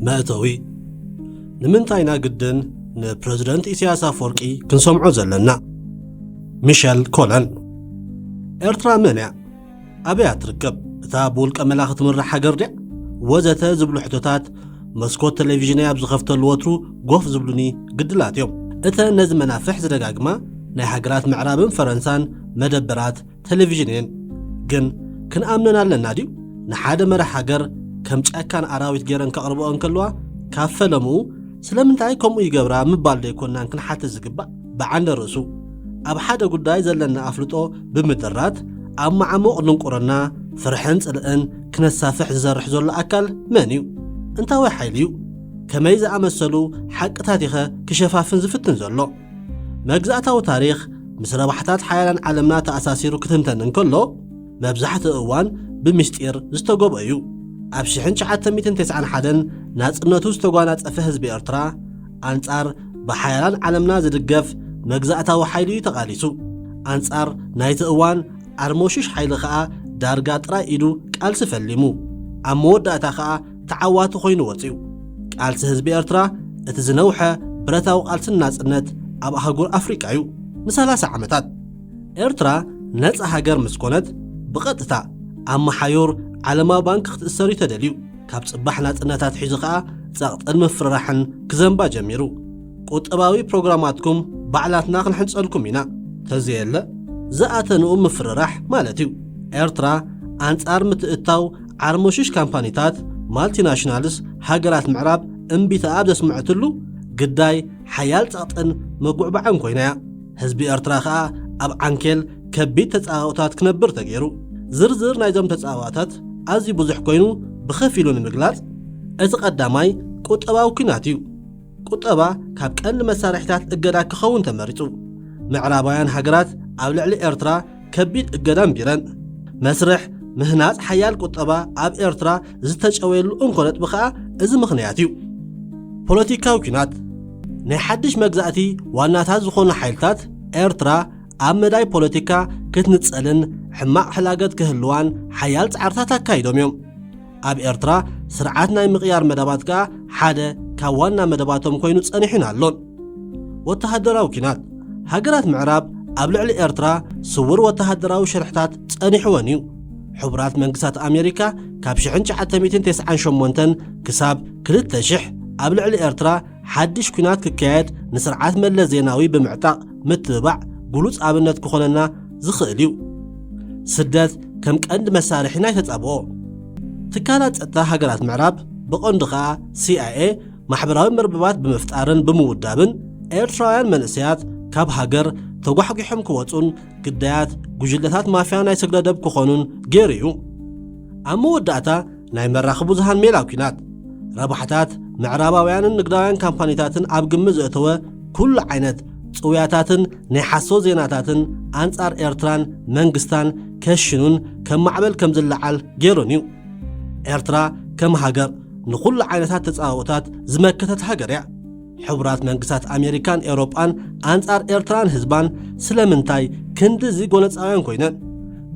መእተዊ። ንምንታይ ኢና ግድን ንፕረዚደንት ኢሳያስ ኣፈወርቂ ክንሰምዖ ዘለና? ሚሸል ኮለን። ኤርትራ መን እያ? ኣበይ እያ ትርከብ? እታ ብውልቀ መላኺ ትምራሕ ሃገር ድያ? ወዘተ ዝብሉ ሕቶታት መስኮት ቴሌቪዥነይ ኣብ ዝኸፍተሉ ወትሩ ጎፍ ዝብሉኒ ግድላት እዮም። እተን ነዚ መናፍሕ ዝደጋግማ ናይ ሃገራት ምዕራብን ፈረንሳን መደበራት ቴሌቪዥን እየን። ግን ክንኣምነን ኣለና ድዩ? ንሓደ መራሕ ሃገር ከም ጨካን ኣራዊት ገይረን ከቕርብኦ እንከለዋ፣ ካብ ፈለምኡ ስለምንታይ ከምኡ ይገብራ ምባል ዶ ኣይኮናን ክንሓትት ዝግባእ? ብዓንደ ርእሱ፣ ኣብ ሓደ ጉዳይ ዘለና ኣፍልጦ ብምድራት፣ ኣብ መዓሙቕ ድንቁርና፣ ፍርሕን ጽልእን ክነሳፍሕ ዝሰርሕ ዘሎ ኣካል መን እዩ? እንታወይ ሓይሊ እዩ? ከመይ ዝኣመሰሉ ሓቅታት ኢኸ ክሸፋፍን ዝፍትን ዘሎ? መግዛእታዊ ታሪኽ ምስ ረባሕታት ሓያላን ዓለምና ተኣሳሲሩ ክትንተን እንከሎ፣ መብዛሕትኡ እዋን ብምስጢር ዝተጎብኦ እዩ። ኣብ ሽሕን ትሽዓተ ሚእትን ተስዓን ሓደን ናጽነቱ ዝተጓናጸፈ ህዝቢ ኤርትራ፣ ኣንጻር ብሓያላን ዓለምና ዝድገፍ መግዛእታዊ ሓይሊ እዩ ተቓሊሱ። ኣንጻር ናይቲ እዋን ዓርሞሽሽ ሓይሊ ኸኣ ዳርጋ ጥራይ ኢዱ ቃልሲ ፈሊሙ። ኣብ መወዳእታ ኸኣ ተዓዋቲ ኮይኑ ወጺኡ። ቃልሲ ህዝቢ ኤርትራ እቲ ዝነውሐ ብረታዊ ቃልስን ናጽነት ኣብ ኣህጉር ኣፍሪቃ እዩ። ንሰላሳ ዓመታት ኤርትራ ነጻ ሃገር ምስ ኮነት፣ ብቐጥታ ኣብ መሓዩር ዓለማዊ ባንክ ክትእሰር እዩ ተደልዩ። ካብ ጽባሕ ናጽነታ ኣትሒዙ ኸኣ ጸቕጥን ምፍርራሕን ክዘንባ ጀሚሩ። ቁጠባዊ ፕሮግራማትኩም ባዕላትና ክንሕንጸልኩም ኢና። ተዘየለ፣ ዝኣተንኡ ምፍርራሕ ማለት እዩ። ኤርትራ ኣንጻር ምትእትታው ዓርሞሽሽ ካምፓኒታት፣ ማልቲናሽናልስ፣ ሃገራት ምዕራብ እምቢታ ኣብ ዘስምዐትሉ ግዳይ ሓያል ጸቕጥን መጉዕባዕን ኮይና እያ። ህዝቢ ኤርትራ ኸኣ ኣብ ዓንኬል ከቢድ ተጻባኦታት ክነብር ተገይሩ። ዝርዝር ናይዞም ተጻባኦታት ኣዝዩ ብዙሕ ኮይኑ፣ ብኸፊሉ ንምግላጽ፣ እቲ ቀዳማይ ቁጠባዊ ኲናት እዩ። ቁጠባ ካብ ቀንዲ መሳርሒታት እገዳ ክኸውን ተመሪጹ። ምዕራባውያን ሃገራት ኣብ ልዕሊ ኤርትራ ከቢድ እገዳ ኣንቢረን። መስርሕ ምህናጽ ሓያል ቁጠባ ኣብ ኤርትራ ዝተጨወየሉ እንኮ ነጥቢ ኸኣ እዚ ምኽንያት እዩ። ፖለቲካዊ ኲናት። ናይ ሓድሽ መግዛእቲ ዋናታት ዝኾኑ ሓይልታት ኤርትራ ኣብ መዳይ ፖለቲካ ክትንጸልን ሕማቕ ሕላገት ክህልዋን ሓያል ጻዕርታት ኣካይዶም እዮም። ኣብ ኤርትራ ስርዓት ናይ ምቕያር መደባት ከኣ ሓደ ካብ ዋና መደባቶም ኮይኑ ጸኒሑን ኣሎን። ወተሃደራዊ ኲናት። ሃገራት ምዕራብ ኣብ ልዕሊ ኤርትራ ስውር ወተሃደራዊ ሽርሕታት ጸኒሕወን እዩ። ሕቡራት መንግስታት ኣሜሪካ ካብ ሽሕን ትሽዓተ ሚእትን ተስዓን ሸሞንተን ክሳብ ክልተ ሽሕ ኣብ ልዕሊ ኤርትራ ሓድሽ ኲናት ክካየድ ንስርዓት መለስ ዜናዊ ብምዕጣቕ ምትብባዕ ግሉጽ ኣብነት ክኾነና ዝኽእል እዩ። ስደት ከም ቀንዲ መሳርሒ ናይ ተጻብኦ። ትካላት ጸጥታ ሃገራት ምዕራብ፣ ብቐንዱ ኸኣ ሲ ኣይ ኤ፣ ማሕበራዊ መርበባት ብምፍጣርን ብምውዳብን ኤርትራውያን መንእሰያት ካብ ሃገር ተጓሕጒሖም ክወጹን ግዳያት ጉጅለታት ማፍያ ናይ ስግረ ደብ ክኾኑን ገይሩ እዩ። ኣብ መወዳእታ ናይ መራኸቢ ብዙሃን ሜላ ኲናት፣ ረብሓታት ምዕራባውያንን ንግዳውያን ካምፓኒታትን ኣብ ግምት ዘእተወ ኩሉ ዓይነት ጽውያታትን ናይ ሓሶት ዜናታትን ኣንጻር ኤርትራን መንግስታን ከሽኑን ከም ማዕበል ከም ዝለዓል ገይሩን እዩ። ኤርትራ ከም ሃገር ንኹሉ ዓይነታት ተጻብኦታት ዝመከተት ሃገር እያ። ሕቡራት መንግስታት ኣሜሪካን ኤውሮጳን ኣንጻር ኤርትራን ህዝባን ስለምንታይ ክንድዚ ጎነጻውያን ኮይነን?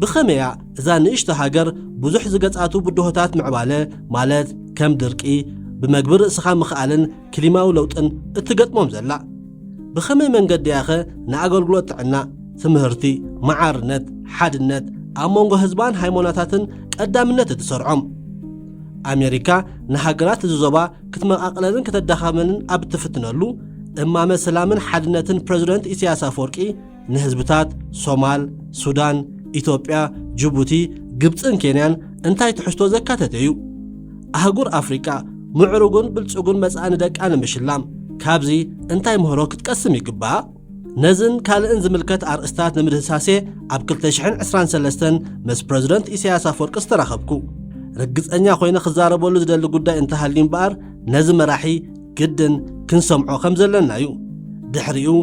ብኸመይ እያ እዛ ንእሽቶ ሃገር ብዙሕ ዝገጻቱ ብድሆታት ምዕባለ፣ ማለት ከም ድርቂ፣ ብመግቢ ርእስኻ ምኽኣልን ክሊማዊ ለውጥን እትገጥሞም ዘላ? ብኸመይ መንገዲ እያኸ ንኣገልግሎት ጥዕና፣ ትምህርቲ፣ መዓርነት፣ ሓድነት ኣብ መንጎ ህዝባን ሃይማኖታትን ቀዳምነት እትሰርዖም? ኣሜሪካ ንሃገራት እዚ ዞባ ክትመቓቕለንን ከተዳኸመንን ኣብ እትፍትነሉ፣ እማመ ሰላምን ሓድነትን ፕረዚደንት ኢሳያስ ኣፈወርቂ ንህዝብታት ሶማል፣ ሱዳን፣ ኢትዮጵያ፣ ጅቡቲ፣ ግብጽን ኬንያን እንታይ ትሕዝቶ ዘካተተ እዩ? ኣህጉር ኣፍሪቃ ምዕሩግን ብልጹግን መጻኢ ንደቃ ንምሽላም ካብዚ እንታይ ምህሮ ክትቀስም ይግባኣ? ነዝን ካልእን ዝምልከት ኣርእስታት ንምድህሳሴ ኣብ ክልተ ሽሕን ዕስራን ሰለስተን ምስ ፕረዚደንት ኢሳያስ ኣፈወርቂ ዝተራኸብኩ። ርግጸኛ ኮይነ ክዛረበሉ ዝደሊ ጉዳይ እንተሃልዩ እምበኣር፣ ነዚ መራሒ ግድን ክንሰምዖ ከም ዘለና እዩ። ድሕሪኡ፣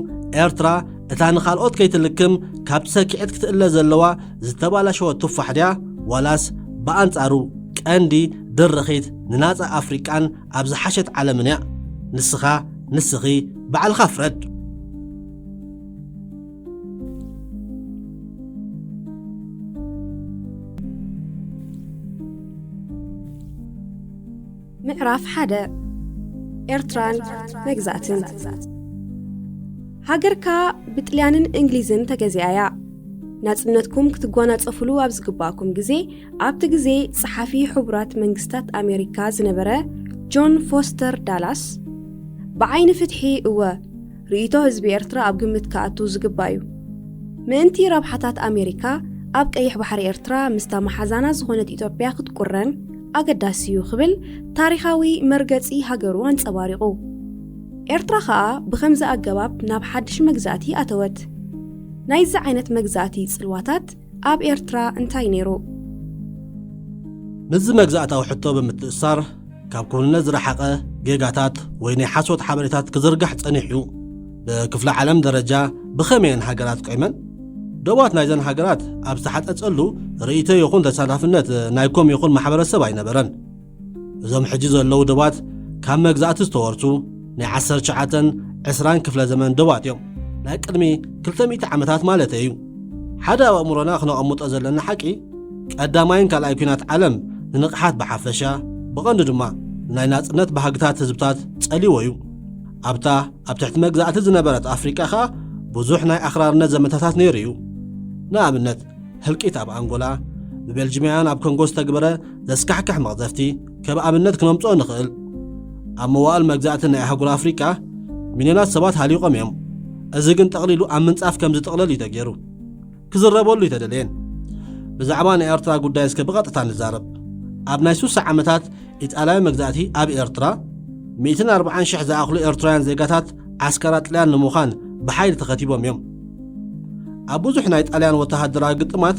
ኤርትራ እታ ንኻልኦት ከይትልክም ካብቲ ሰኪዔት ክትእለ ዘለዋ ዝተባላሸወት ቱፋሕ ድያ? ዋላስ ብኣንጻሩ ቀንዲ ድርኺት ንናጻ ኣፍሪቃን ኣብ ዝሓሸት ዓለምን እያ? ንስኻ፣ ንስኺ ባዕልኻ ፍረድ። ምዕራፍ ሓደ። ኤርትራን መግዛእትን። ሃገርካ ብጥልያንን እንግሊዝን ተገዚኣ እያ። ናጽነትኩም ክትጓናጸፉሉ ኣብ ዝግባእኩም ግዜ፣ ኣብቲ ግዜ ጸሓፊ ሕቡራት መንግስታት ኣሜሪካ ዝነበረ ጆን ፎስተር ዳላስ፣ ብዓይኒ ፍትሒ እወ፣ ርእይቶ ህዝቢ ኤርትራ ኣብ ግምት ክኣቱ ዝግባእ እዩ። ምእንቲ ረብሓታት ኣሜሪካ፣ ኣብ ቀይሕ ባሕሪ ኤርትራ ምስታ መሓዛና ዝኾነት ኢትዮጵያ ክትቁረን ኣገዳሲ እዩ ክብል ታሪኻዊ መርገጺ ሃገሩ ኣንጸባሪቑ። ኤርትራ ኸኣ ብኸምዚ ኣገባብ ናብ ሓድሽ መግዛእቲ ኣተወት። ናይዚ ዓይነት መግዛእቲ ጽልዋታት ኣብ ኤርትራ እንታይ ነይሩ? ምስዚ መግዛእታዊ ሕቶ ብምትእስሳር፣ ካብ ክውንነት ዝረሓቐ ጌጋታት ወይ ናይ ሓሶት ሓበሬታት ክዝርጋሕ ጸኒሑ እዩ። ብክፍለ ዓለም ደረጃ ብኸመየን ሃገራት ቆይመን? ዶባት ናይዘን ሃገራት ኣብ ዝተሓጸጸሉ ርእይቶ ይኹን ተሳታፍነት ናይ ኮም ይኹን ማሕበረሰብ ኣይነበረን። እዞም ሕጂ ዘለዉ ዶባት ካብ መግዛእቲ ዝተወርሱ ናይ ዓሰርተ ትሽዓተን ዕስራን ክፍለ ዘመን ዶባት እዮም። ናይ ቅድሚ ክልተ ሚእቲ ዓመታት ማለተይ እዩ። ሓደ ኣብ ኣእምሮና ክነቐምጦ ዘለና ሓቂ፣ ቀዳማይን ካልኣይ ኲናት ዓለም ንንቕሓት ብሓፈሻ፣ ብቐንዱ ድማ ንናይ ናጽነት ባህግታት ህዝብታት ጸልይዎ እዩ። ኣብታ ኣብ ትሕቲ መግዛእቲ ዝነበረት ኣፍሪቃ ኸኣ ብዙሕ ናይ ኣኽራርነት ዘመታታት ነይሩ እዩ። ንኣብነት፣ ህልቂት ኣብ ኣንጎላ፣ ብቤልጂማውያን ኣብ ኮንጎ ዝተግበረ ዘስካሕክሕ መቕዘፍቲ ከም ኣብነት ክነምጽኦ ንኽእል። ኣብ መዋእል መግዛእቲ ናይ ኣህጉር ኣፍሪቃ ሚልዮናት ሰባት ሃሊቖም እዮም። እዚ ግን ጠቕሊሉ ኣብ ምንጻፍ ከም ዝጥቕለል እዩ ተገይሩ። ክዝረበሉ ኣይተደለየን። ብዛዕባ ናይ ኤርትራ ጉዳይ እስከ ብቐጥታ ንዛረብ። ኣብ ናይ ሱሳ ዓመታት ኢጣልያዊ መግዛእቲ ኣብ ኤርትራ፣ ሚእትን ኣርባዓን ሽሕ ዝኣኽሉ ኤርትራውያን ዜጋታት ዓስከራ ጥልያን ንምዃን ብሓይሊ ተኸቲቦም እዮም። ኣብ ብዙሕ ናይ ጣልያን ወተሃደራዊ ግጥማት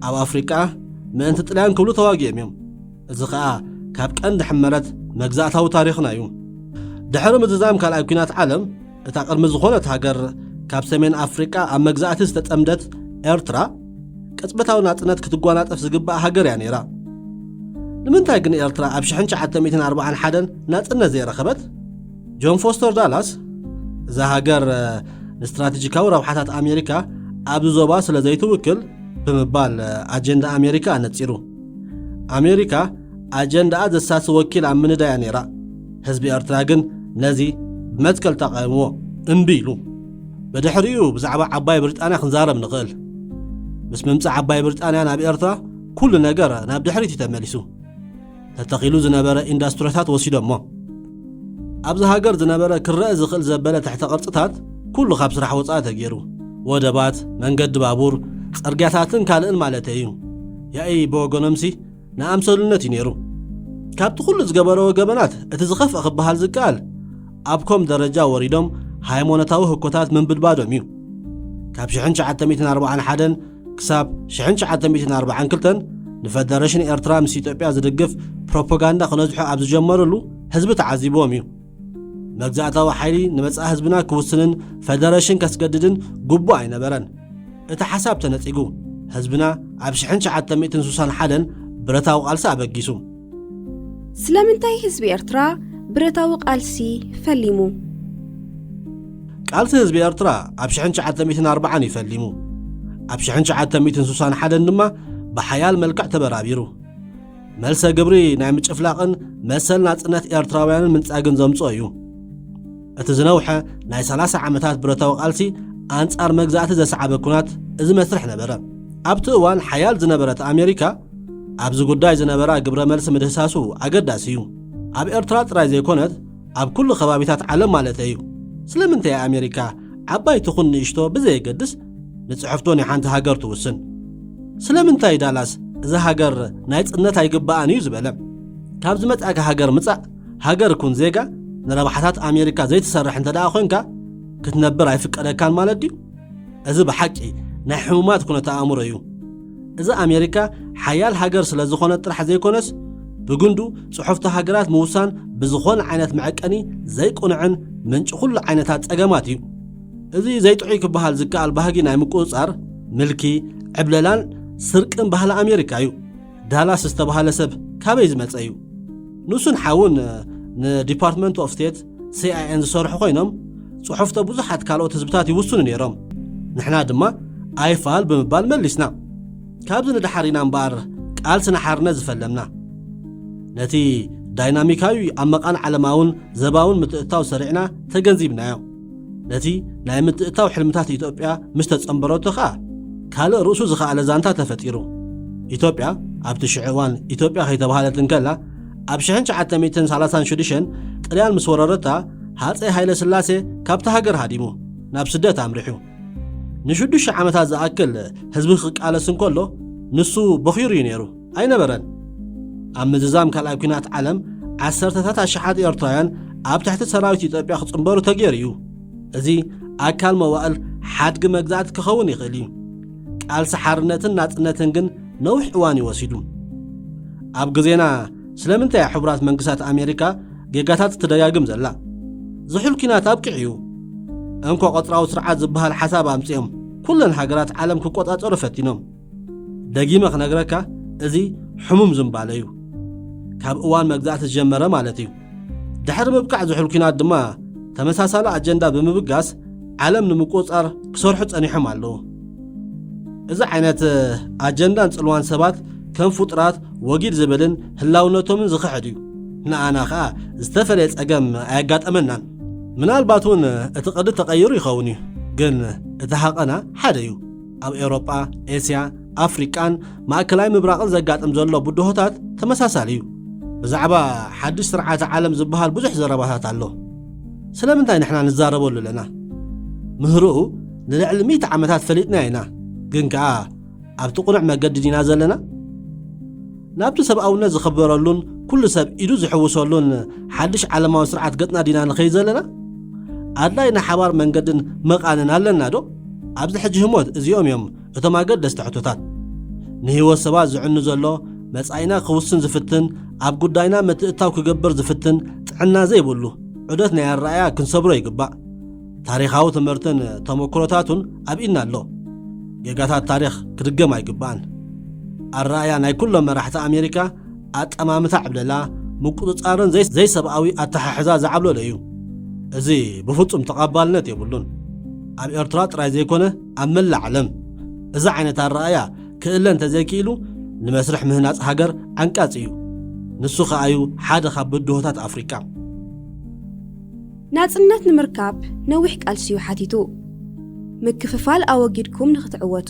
ኣብ ኣፍሪቃ ምእንቲ ጥልያን ክብሉ ተዋጊኦም እዮም። እዚ ኸኣ ካብ ቀንዲ ሕመረት መግዛእታዊ ታሪኽና እዩ። ድሕሪ ምዝዛም ካልኣይ ኲናት ዓለም፣ እታ ቅድሚ ዝኾነት ሃገር ካብ ሰሜን ኣፍሪቃ ኣብ መግዛእቲ ዝተጸምደት ኤርትራ፣ ቅጽበታዊ ናጽነት ክትጓናጸፍ ዝግባእ ሃገር እያ ነይራ። ንምንታይ ግን ኤርትራ ኣብ ሽሕን ትሽዓተ ሚእትን ኣርባዓን ሓደን ናጽነት ዘይረኸበት? ጆን ፎስተር ዳላስ፣ እዛ ሃገር፣ እ፣ ንስትራቴጂካዊ ረብሓታት ኣሜሪካ ኣብዚ ዞባ ስለ ዘይትውክል ብምባል፣ እ፣ ኣጀንዳ ኣሜሪካ ኣነጺሩ። ኣሜሪካ ኣጀንዳኣ ዘሳሲ ወኪል ኣብ ምንዳያ ነይራ። ህዝቢ ኤርትራ ግን ነዚ ብመትከል ተቓዊምዎ፣ እምቢ ኢሉ። ብድሕሪኡ ብዛዕባ ዓባይ ብሪጣንያ ክንዛረብ ንኽእል። ምስ ምምጻእ ዓባይ ብሪጣንያ ናብ ኤርትራ፣ ኩሉ ነገር ናብ ድሕሪት እዩ ተመሊሱ። ተተኺሉ ዝነበረ ኢንዳስትሪታት ወሲዶሞ። ኣብዚ ሃገር ዝነበረ ክረአ ዝኽእል ዘበለ ትሕተ ቅርጽታት ኩሉ ካብ ስራሕ ወጻኢ ተገይሩ። ወደባት፣ መንገዲ ባቡር፣ ጽርግያታትን ካልእን ማለተይ እዩ። ያኢ ብወገኖምሲ ንኣምሰሉነት እዩ ነይሩ። ካብቲ ኩሉ ዝገበረዎ ገበናት እቲ ዝኸፍአ ክበሃል ዝከኣል፣ ኣብ ኮም ደረጃ ወሪዶም ሃይማኖታዊ ህኮታት ምንብድባዶም እዩ። ካብ ሽሕን ትሽዓተ ሚእትን ኣርባዓን ሓደን ክሳብ ሽሕን ትሽዓተ ሚእትን ኣርባዓን ክልተን ንፈደረሽን ኤርትራ ምስ ኢትዮጵያ ዝድግፍ ፕሮፓጋንዳ ክነዝሑ ኣብ ዝጀመርሉ ህዝቢ ተዓዚብዎም እዩ። መግዛእታዊ ሓይሊ ንመጻኢ ህዝብና ክውስንን ፈደረሽን ከስገድድን ግቡእ ኣይነበረን። እቲ ሓሳብ ተነጺጉ፣ ህዝብና ኣብ ሽሕን ትሽዓተ ሚእትን ሱሳን ሓደን ብረታዊ ቃልሲ ኣበጊሱ። ስለምንታይ ህዝቢ ኤርትራ ብረታዊ ቃልሲ ፈሊሙ? ቃልሲ ህዝቢ ኤርትራ ኣብ ሽሕን ትሽዓተ ሚእትን ኣርባዓን እዩ ፈሊሙ። ኣብ ሽሕን ትሽዓተ ሚእትን ሱሳን ሓደን ድማ ብሓያል መልክዕ ተበራቢሩ። መልሰ ግብሪ ናይ ምጭፍላቕን መሰል ናጽነት ኤርትራውያንን ምንጻግን ዘምጽኦ እዩ። እቲ ዝነውሐ ናይ ሰላሳ ዓመታት ብረታዊ ቃልሲ ኣንጻር መግዛእቲ ዘስዓበ ኩናት እዚ መስርሕ ነበረ። ኣብቲ እዋን ሓያል ዝነበረት ኣሜሪካ ኣብዚ ጉዳይ ዝነበራ ግብረ መልሲ ምድህሳሱ ኣገዳሲ እዩ። ኣብ ኤርትራ ጥራይ ዘይኮነት፣ ኣብ ኩሉ ከባቢታት ዓለም ማለተይ እዩ። ስለምንታይ ኣሜሪካ ዓባይ ትኹን ንእሽቶ ብዘየገድስ ንጽሕፍቶ ናይ ሓንቲ ሃገር ትውስን? ስለምንታይ ዳላስ እዛ ሃገር ናይ ጽነት ኣይግባኣን እዩ ዝበለ? ካብ ዝመጻእካ ሃገር ምጻእ፣ ሃገር ኩን ዜጋ፣ ንረብሓታት ኣሜሪካ ዘይትሰርሕ እንተ ደኣ ኮንካ ክትነብር ኣይፍቀደካን ማለት ድዩ? እዚ ብሓቂ ናይ ሕሙማት ኩነተ ኣእምሮ እዩ። እዚ ኣሜሪካ ሓያል ሃገር ስለ ዝኾነት ጥራሕ ዘይኮነስ፣ ብግንዱ ጽሑፍቲ ሃገራት ምውሳን ብዝኾነ ዓይነት መዐቀኒ ዘይቁኑዕን ምንጪ ኩሉ ዓይነታት ጸገማት እዩ። እዚ ዘይጥዑይ ክበሃል ዝከኣል ባህጊ ናይ ምቁጽጻር፣ ምልኪ፣ ዕብለላን ስርቅን ባህሊ ኣሜሪካ እዩ። ዳላስ ዝተባህለ ሰብ ካበይ ዝመጸ እዩ? ንሱን ሓውን ንዲፓርትመንት ኦፍ ስቴት፣ ሲ ኣይ ኤን ዝሰርሑ ኮይኖም፣ ጽሑፍቶ ብዙሓት ካልኦት ህዝብታት ይውስኑ ነይሮም። ንሕና ድማ ኣይፋል ብምባል መሊስና። ካብዚ ንደሓር ኢና እምበኣር ቃልሲ ንሓርነት ዝፈለምና። ነቲ ዳይናሚካዊ ኣመቓን ዓለማውን ዘባውን ምትእትታው ሰሪዕና ተገንዚብናዮ። ነቲ ናይ ምትእትታው ሕልምታት ኢትዮጵያ ምስ ተጸንበረቶ ኸኣ ካልእ ርእሱ ዝኸኣለ ዛንታ ተፈጢሩ። ኢትዮጵያ ኣብቲ ሽዑ እዋን ኢትዮጵያ ከይተባህለት እንከላ ኣብ ሽሕን ትሽዓተ ሚእትን ሰላሳን ሽዱሽተን ጥልያን ምስ ወረረታ ሃጸይ ሃይለ ስላሴ ካብታ ሃገር ሃዲሙ ናብ ስደት ኣምሪሑ። ንሽዱሽተ ዓመታት ዝኣክል ህዝቢ ክቃለስ እንከሎ ንሱ በኺሩ እዩ ነይሩ። ኣይነበረን። ኣብ ምዝዛም ካልኣይ ኲናት ዓለም ዓሰርተታት ኣሽሓት ኤርትራውያን ኣብ ትሕቲ ሰራዊት ኢትዮጵያ ክጽንበሩ ተገይሩ እዩ። እዚ ኣካል መዋእል ሓድጊ መግዛእቲ ክኸውን ይኽእል እዩ። ቃልሲ ሓርነትን ናጽነትን ግን ነዊሕ እዋን እዩ ወሲዱ። ኣብ ግዜና ስለምንታይ እያ ሕቡራት መንግስታት ኣሜሪካ ጌጋታት ትደጋግም ዘላ? ዝሑል ኲናት ኣብቂዑ እዩ። እንኮ ቆጽራዊ ስርዓት ዝበሃል ሓሳብ ኣምጺኦም ኩለን ሃገራት ዓለም ክቆጻጸሩ ፈቲኖም። ደጊመ ክነግረካ፣ እዚ ሕሙም ዝንባለ እዩ። ካብ እዋን መግዛእቲ ዝጀመረ ማለት እዩ። ድሕሪ ምብቃዕ ዝሑል ኲናት ድማ ተመሳሳሊ ኣጀንዳ ብምብጋስ ዓለም ንምቁጽጻር ክሰርሑ ጸኒሖም ኣለዉ። እዚ ዓይነት ኣጀንዳን ጽልዋን ሰባት ከም ፍጡራት ወጊድ ዝብልን ህላውነቶምን ዝኽሕድ እዩ። ንኣና ኸኣ ዝተፈለየ ጸገም ኣየጋጠመናን። ምናልባት እውን እቲ ቅዲ ተቐይሩ ይኸውን እዩ፣ ግን እቲ ሃቐና ሓደ እዩ። ኣብ ኤውሮጳ፣ ኤስያ፣ ኣፍሪቃን ማእከላይ ምብራቕን ዘጋጥም ዘሎ ብድሆታት ተመሳሳሊ እዩ። ብዛዕባ ሓድሽ ስርዓተ ዓለም ዝበሃል ብዙሕ ዘረባታት ኣሎ። ስለምንታይ ንሕና ንዛረበሉ ኣለና? ምህርኡ ንልዕሊ ሚእቲ ዓመታት ፈሊጥና ኢና፣ ግን ከኣ ኣብቲ ቅኑዕ መገዲ ዲና ዘለና? ናብቲ ሰብኣውነት ዝኽበረሉን ኩሉ ሰብ ኢዱ ዝሕውሰሉን ሓድሽ ዓለማዊ ስርዓት ገጽና ዲና ንኸይድ ዘለና? ኣድላይ ናይ ሓባር መንገድን መቓንን ኣለና ዶ? ኣብዚ ሕጂ ህሞት እዚኦም እዮም እቶም ኣገደስቲ ሕቶታት። ንህይወት ሰባት ዝዕኑ ዘሎ፣ መጻኢና ክውስን ዝፍትን፣ ኣብ ጉዳይና ምትእትታው ክገብር ዝፍትን ጥዕና ዘይብሉ ዑደት ናይ ኣረኣእያ ክንሰብሮ ይግባእ። ታሪኻዊ ትምህርትን ተመክሮታቱን ኣብ ኢድና ኣሎ። ጌጋታት ታሪኽ ክድገም ኣይግባእን። ኣረኣእያ ናይ ኩሎም መራሕቲ ኣሜሪካ ኣጠማምታ ዕብለላ፣ ምቁጽጻርን ዘይ-፣ ዘይሰብኣዊ ኣተሓሕዛ ዝዓብለሎ እዩ። እዚ ብፍጹም ተቐባልነት የብሉን። ኣብ ኤርትራ ጥራይ ዘይኮነ ኣብ መላእ ዓለም እዚ ዓይነት ኣረኣእያ ክእለ እንተዘይክኢሉ ንመስርሕ ምህናጽ ሃገር ዓንቃጺ እዩ። ንሱ ከኣ እዩ ሓደ ካብ ብድሆታት ኣፍሪቃ። ናጽነት ንምርካብ ነዊሕ ቃልሲ እዩ ሓቲቱ። ምክፍፋል ኣወጊድኩም ንኽትዕወቱ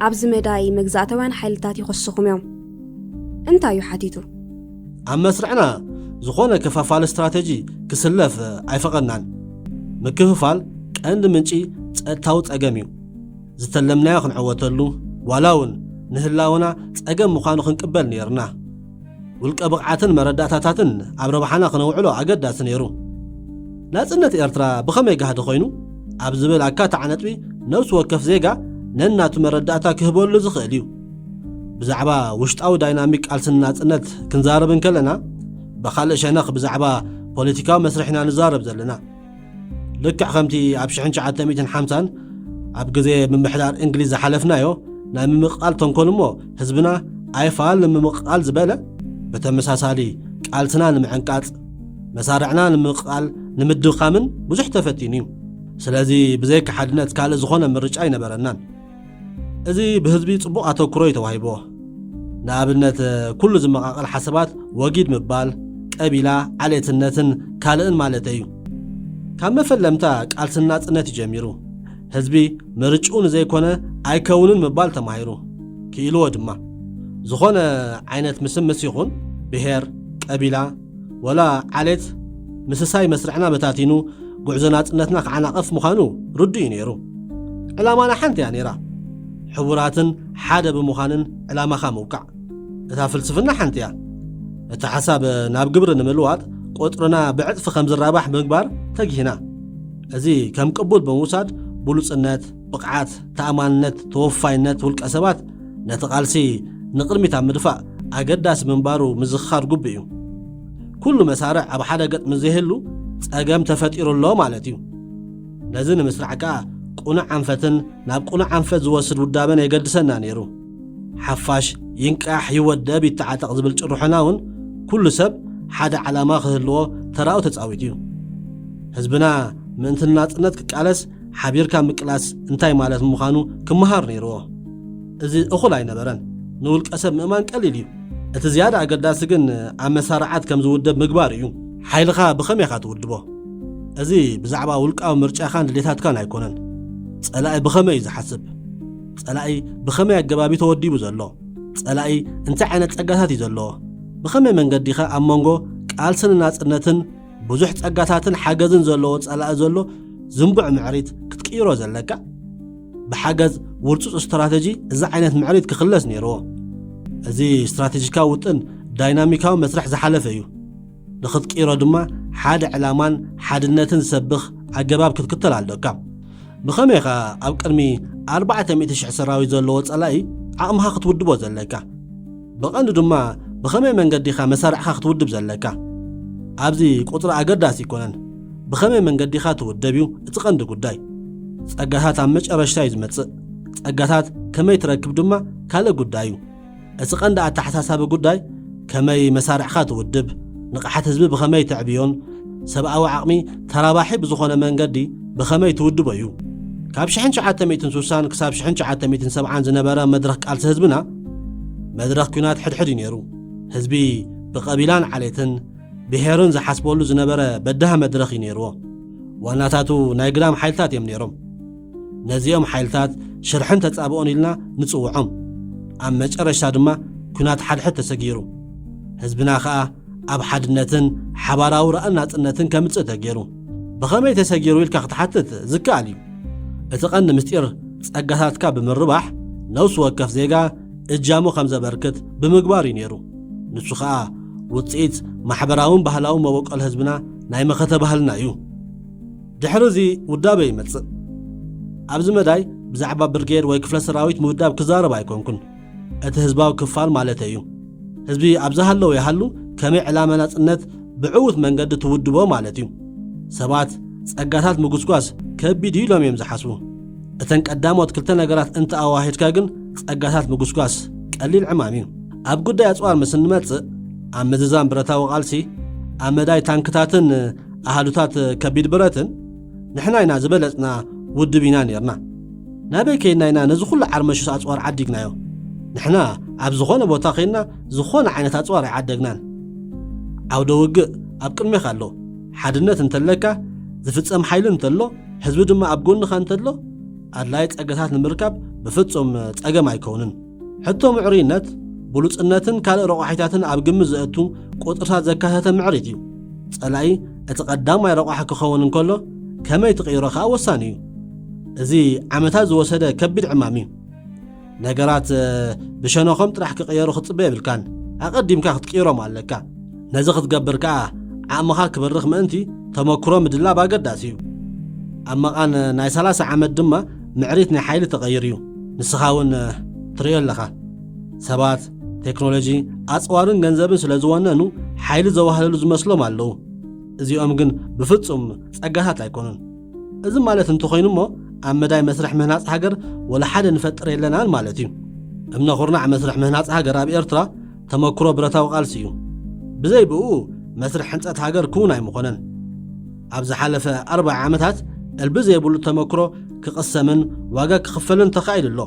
ኣብዚ መዳይ መግዛእታውያን ሓይልታት ይኸስኹም እዮም። እንታይ እዩ ሓቲቱ? ኣብ መስርዕና ዝኾነ ከፋፋሊ ስትራተጂ ክስለፍ ኣይፈቐድናን። ምክፍፋል ቀንዲ ምንጪ ጸጥታዊ ጸገም እዩ። ዝተለምናዮ ክንዕወተሉ፣ ዋላ እውን ንህላወና ጸገም ምዃኑ ክንቅበል ነይርና። ውልቀ ብቕዓትን መረዳእታታትን ኣብ ረብሓና ክነውዕሎ ኣገዳሲ ነይሩ። ናጽነት ኤርትራ ብኸመይ ጋህዲ ኮይኑ ኣብ ዝብል ኣካታዒ ነጥቢ ነብሲ ወከፍ ዜጋ ነናቱ መረዳእታ ክህበሉ ዝኽእል እዩ። ብዛዕባ ውሽጣዊ ዳይናሚክ ቃልስን ናጽነት ክንዛረብ እንከለና፣ ብኻልእ ሸነኽ ብዛዕባ ፖለቲካዊ መስርሕ ኢና ንዛረብ ዘለና። ልክዕ ከምቲ ኣብ ሽሕን ትሽዓተ ሚእትን ሓምሳን ኣብ ግዜ ምምሕዳር እንግሊዝ ዝሓለፍናዮ ናይ ምምቕቓል ተንኮል እሞ ህዝብና ኣይፋል ንምምቕቓል ዝበለ፣ ብተመሳሳሊ ቃልስና ንምዕንቃጽ፣ መሳርዕና ንምምቕቓል ንምድኻምን ብዙሕ ተፈቲኑ እዩ። ስለዚ ብዘይካ ሓድነት ካልእ ዝኾነ ምርጫ ኣይነበረናን። እዚ ብህዝቢ ጽቡቕ ኣተኩሮ እዩ ተዋሂብዎ። ንኣብነት ኩሉ ዝመቓቐል ሓሳባት ወጊድ ምባል፣ ቀቢላ፣ ዓሌትነትን ካልእን ማለተይ እዩ። ካብ መፈለምታ ቃልስን ናጽነት እዩ ጀሚሩ። ህዝቢ ምርጭኡ ንዘይኮነ ኣይከውንን ምባል ተማሂሩ፣ ክኢልዎ ድማ። ዝኾነ ዓይነት ምስምስ ይኹን ብሄር፣ ቀቢላ፣ ወላ ዓሌት ምስሳይ መስርዕና በታቲኑ ጉዕዞ ናጽነትና ክዓናቕፍ ምዃኑ ርዱእ እዩ ነይሩ። ዕላማና ሓንቲ እያ ነይራ። ሕቡራትን ሓደ ብምዃንን ዕላማኻ ምውቃዕ። እታ ፍልስፍና ሓንቲ እያ። እቲ ሓሳብ ናብ ግብሪ ንምልዋጥ ቁጽርና ብዕጽፊ ከም ዝራባሕ ምግባር ተጊህና። እዚ ከም ቅቡል ብምውሳድ ብሉጽነት፣ ብቕዓት፣ ተኣማንነት፣ ተወፋይነት ውልቀ ሰባት ነቲ ቃልሲ ንቕድሚት ኣብ ምድፋእ ኣገዳሲ ምንባሩ ምዝኽኻር ግቡእ እዩ። ኩሉ መሳርዕ ኣብ ሓደ ገጥ ምስ ዘይህሉ ጸገም ተፈጢሩ ኣሎ ማለት እዩ። ነዚ ንምስራዕ ከኣ ቅኑዕ ኣንፈትን ናብ ቅኑዕ ኣንፈት ዝወስድ ውዳበን የገድሰና ነይሩ። ሓፋሽ ይንቃሕ ይወደብ ይተዓጠቕ ዝብል ጭርሖና እውን ኩሉ ሰብ ሓደ ዓላማ ክህልዎ ተራኡ ተጻዊቱ እዩ። ህዝብና ምእንቲ ናጽነት ክቃለስ ሓቢርካ ምቅላስ እንታይ ማለት ምዃኑ ክመሃር ነይርዎ። እዚ እኹል ኣይነበረን። ንውልቀ ሰብ ምእማን ቀሊል እዩ። እቲ ዝያዳ ኣገዳሲ ግን ኣብ መሳርዓት ከም ዝውደብ ምግባር እዩ። ሓይልኻ ብኸመይ ኢኻ ትውድቦ? እዚ ብዛዕባ ውልቃዊ ምርጫኻን ድሌታትካን ኣይኮነን። ጸላኢ ብኸመይ እዩ ዝሓስብ? ጸላኢ ብኸመይ ኣገባብ እዩ ተወዲቡ ዘሎ? ጸላኢ እንታይ ዓይነት ጸጋታት እዩ ዘለዎ? ብኸመይ መንገዲ ኸ ኣብ መንጎ ቃልስን ናጽነትን ብዙሕ ጸጋታትን ሓገዝን ዘለዎ ጸላኢ ዘሎ ዝንቡዕ ምዕሪት ክትቅይሮ ዘለካ? ብሓገዝ ውርጹጽ ስትራተጂ እዚ ዓይነት ምዕሪት ክኽለስ ነይርዎ። እዚ ስትራተጂካዊ ውጥን ዳይናሚካዊ መስርሕ ዝሓለፈ እዩ። ንኽትቅይሮ ድማ ሓደ ዕላማን ሓድነትን ዝሰብኽ ኣገባብ ክትክተል ኣሎካ። ብኸመይ ኢኻ ኣብ ቅድሚ ኣርባዕተ ሚእቲ ሽሕ ሰራዊት ዘለዎ ጸላኢ ዓቕምኻ ክትውድቦ ዘለካ? ብቐንዱ ድማ ብኸመይ መንገዲ ኢኻ መሳርዕኻ ክትውድብ ዘለካ? ኣብዚ ቁጽሪ ኣገዳሲ ኣይኮነን። ብኸመይ መንገዲ ኢኻ ትውደብ እዩ እቲ ቀንዲ ጉዳይ። ጸጋታት ኣብ መጨረሽታ እዩ ዝመጽእ። ጸጋታት ከመይ ትረክብ ድማ ካልእ ጉዳይ እዩ። እቲ ቀንዲ ኣተሓሳሳቢ ጉዳይ ከመይ መሳርዕኻ ትውድብ፣ ንቕሓት ህዝቢ ብኸመይ ተዕብዮን ሰብኣዊ ዓቕሚ ተራባሒ ብዝኾነ መንገዲ ብኸመይ ትውድቦ እዩ። ካብ ሽሕን ትሽዓተ ሚእትን ስሳን ክሳብ ሽሕን ትሽዓተ ሚእትን ሰብዓን ዝነበረ መድረኽ ቃልሲ ህዝብና መድረኽ ኲናት ሕድሕድ እዩ ነይሩ። ህዝቢ ብቐቢላን ዓሌትን ብሄርን ዝሓስበሉ ዝነበረ በዳህ መድረኽ እዩ ነይርዎ። ዋናታቱ ናይ ግዳም ሓይልታት እዮም ነይሮም። ነዚኦም ሓይልታት ሽርሕን ተጻብኦን ኢልና ንጽውዖም። ኣብ መጨረሽታ ድማ ኲናት ሓድሕድ ተሰጊሩ። ህዝብና ኸኣ ኣብ ሓድነትን ሓባራዊ ራእን ናጽነትን ከምጽእ ተገይሩ። ብኸመይ ተሰጊሩ ኢልካ ክትሓትት ዝከኣል እዩ። እቲ ቀንዲ ምስጢር ጸጋታትካ ብምርባሕ ነፍሲ ወከፍ ዜጋ እጃሙ ከም ዘበርክት ብምግባር እዩ ነይሩ። ንሱ ኸኣ ውጽኢት ማሕበራውን ባህላውን መበቆል ህዝብና ናይ መኸተ ባህልና እዩ። ድሕሪ እዚ ውዳበ ይመጽእ። ኣብዚ መዳይ ብዛዕባ ብርጌድ ወይ ክፍለ ሰራዊት ምውዳብ ክዛረብ ኣይኮንኩን። እቲ ህዝባዊ ክፋል ማለተይ እዩ። ህዝቢ ኣብ ዝሃለወ ይሃሉ ከመይ ዕላማ ናጽነት ብዕዉት መንገዲ ትውድቦ ማለት እዩ። ሰባት ጸጋታት ምጉስጓስ ከቢድ እዩ ኢሎም እዮም ዝሓስቡ። እተን ቀዳሞት ክልተ ነገራት እንተኣዋሂድካ ግን ጸጋታት ምጉስጓስ ቀሊል ዕማም እዩ። ኣብ ጉዳይ ኣጽዋር ምስ እንመጽእ፣ ኣብ ምዝዛም ብረታዊ ቃልሲ፣ ኣብ መዳይ ታንክታትን ኣሃዱታት ከቢድ ብረትን፣ ንሕና ኢና ዝበለጽና ውድብ ኢና ኔርና። ናበይ ከይድና ኢና ነዚ ኩሉ ዓርመሽስ ኣጽዋር ዓዲግናዮ? ንሕና ኣብ ዝኾነ ቦታ ከይድና ዝኾነ ዓይነት ኣጽዋር ኣይዓደግናን። ዓውደ ውግእ ኣብ ቅድሜኻ ኣሎ። ሓድነት እንተለካ፣ ዝፍጸም ሓይሊ እንተሎ፣ ህዝቢ ድማ ኣብ ጎንኻ እንተሎ፣ ኣድላይ ጸገታት ንምርካብ ብፍጹም ጸገም ኣይከውንን። ሕቶ ምዕሩይነት፣ ብሉጽነትን ካልእ ረቋሒታትን ኣብ ግምት ዘእቱ ቁጽርታት ዘካተተ ምዕሪት እዩ። ጸላኢ እቲ ቀዳማይ ረቋሒ ክኸውን እንከሎ፣ ከመይ ትቕይሮ ከኣ ወሳኒ እዩ። እዚ ዓመታት ዝወሰደ ከቢድ ዕማም እዩ። ነገራት፣ እ፣ ብሸነኾም ጥራሕ ክቕየሩ ክትጽበ የብልካን። ኣቐዲምካ ክትቅይሮም ኣለካ። ነዚ ክትገብር ከኣ ዓቕምኻ ክበርኽ ምእንቲ ተመክሮ ምድላብ ኣገዳሲ እዩ። ኣብ መቓን ናይ ሰላሳ ዓመት ድማ ምዕሪት ናይ ሓይሊ ተቐይሩ እዩ። ንስኻ እውን፣ እ፣ ትርእዮ ኣለኻ። ሰባት፣ ቴክኖሎጂ፣ ኣጽዋርን ገንዘብን ስለ ዝወነኑ ሓይሊ ዘዋህለሉ ዝመስሎም ኣለዉ። እዚኦም ግን ብፍጹም ጸጋታት ኣይኮኑን። እዚ ማለት እንተኾይኑ እሞ ኣብ መዳይ መስርሕ ምህናጽ ሃገር ወላ ሓደ ንፈጥር የለናን ማለት እዩ። እምነ ኩርናዕ መስርሕ ምህናጽ ሃገር ኣብ ኤርትራ ተመክሮ ብረታዊ ቃልሲ እዩ። ብዘይ ብኡ መስርሕ ሕንጸት ሃገር ክውን ኣይምኾነን። ኣብ ዝሓለፈ ኣርብዓ ዓመታት እልቢ ዘይብሉ ተመክሮ ክቕሰምን ዋጋ ክኽፈልን ተኻኢሉ ኣሎ።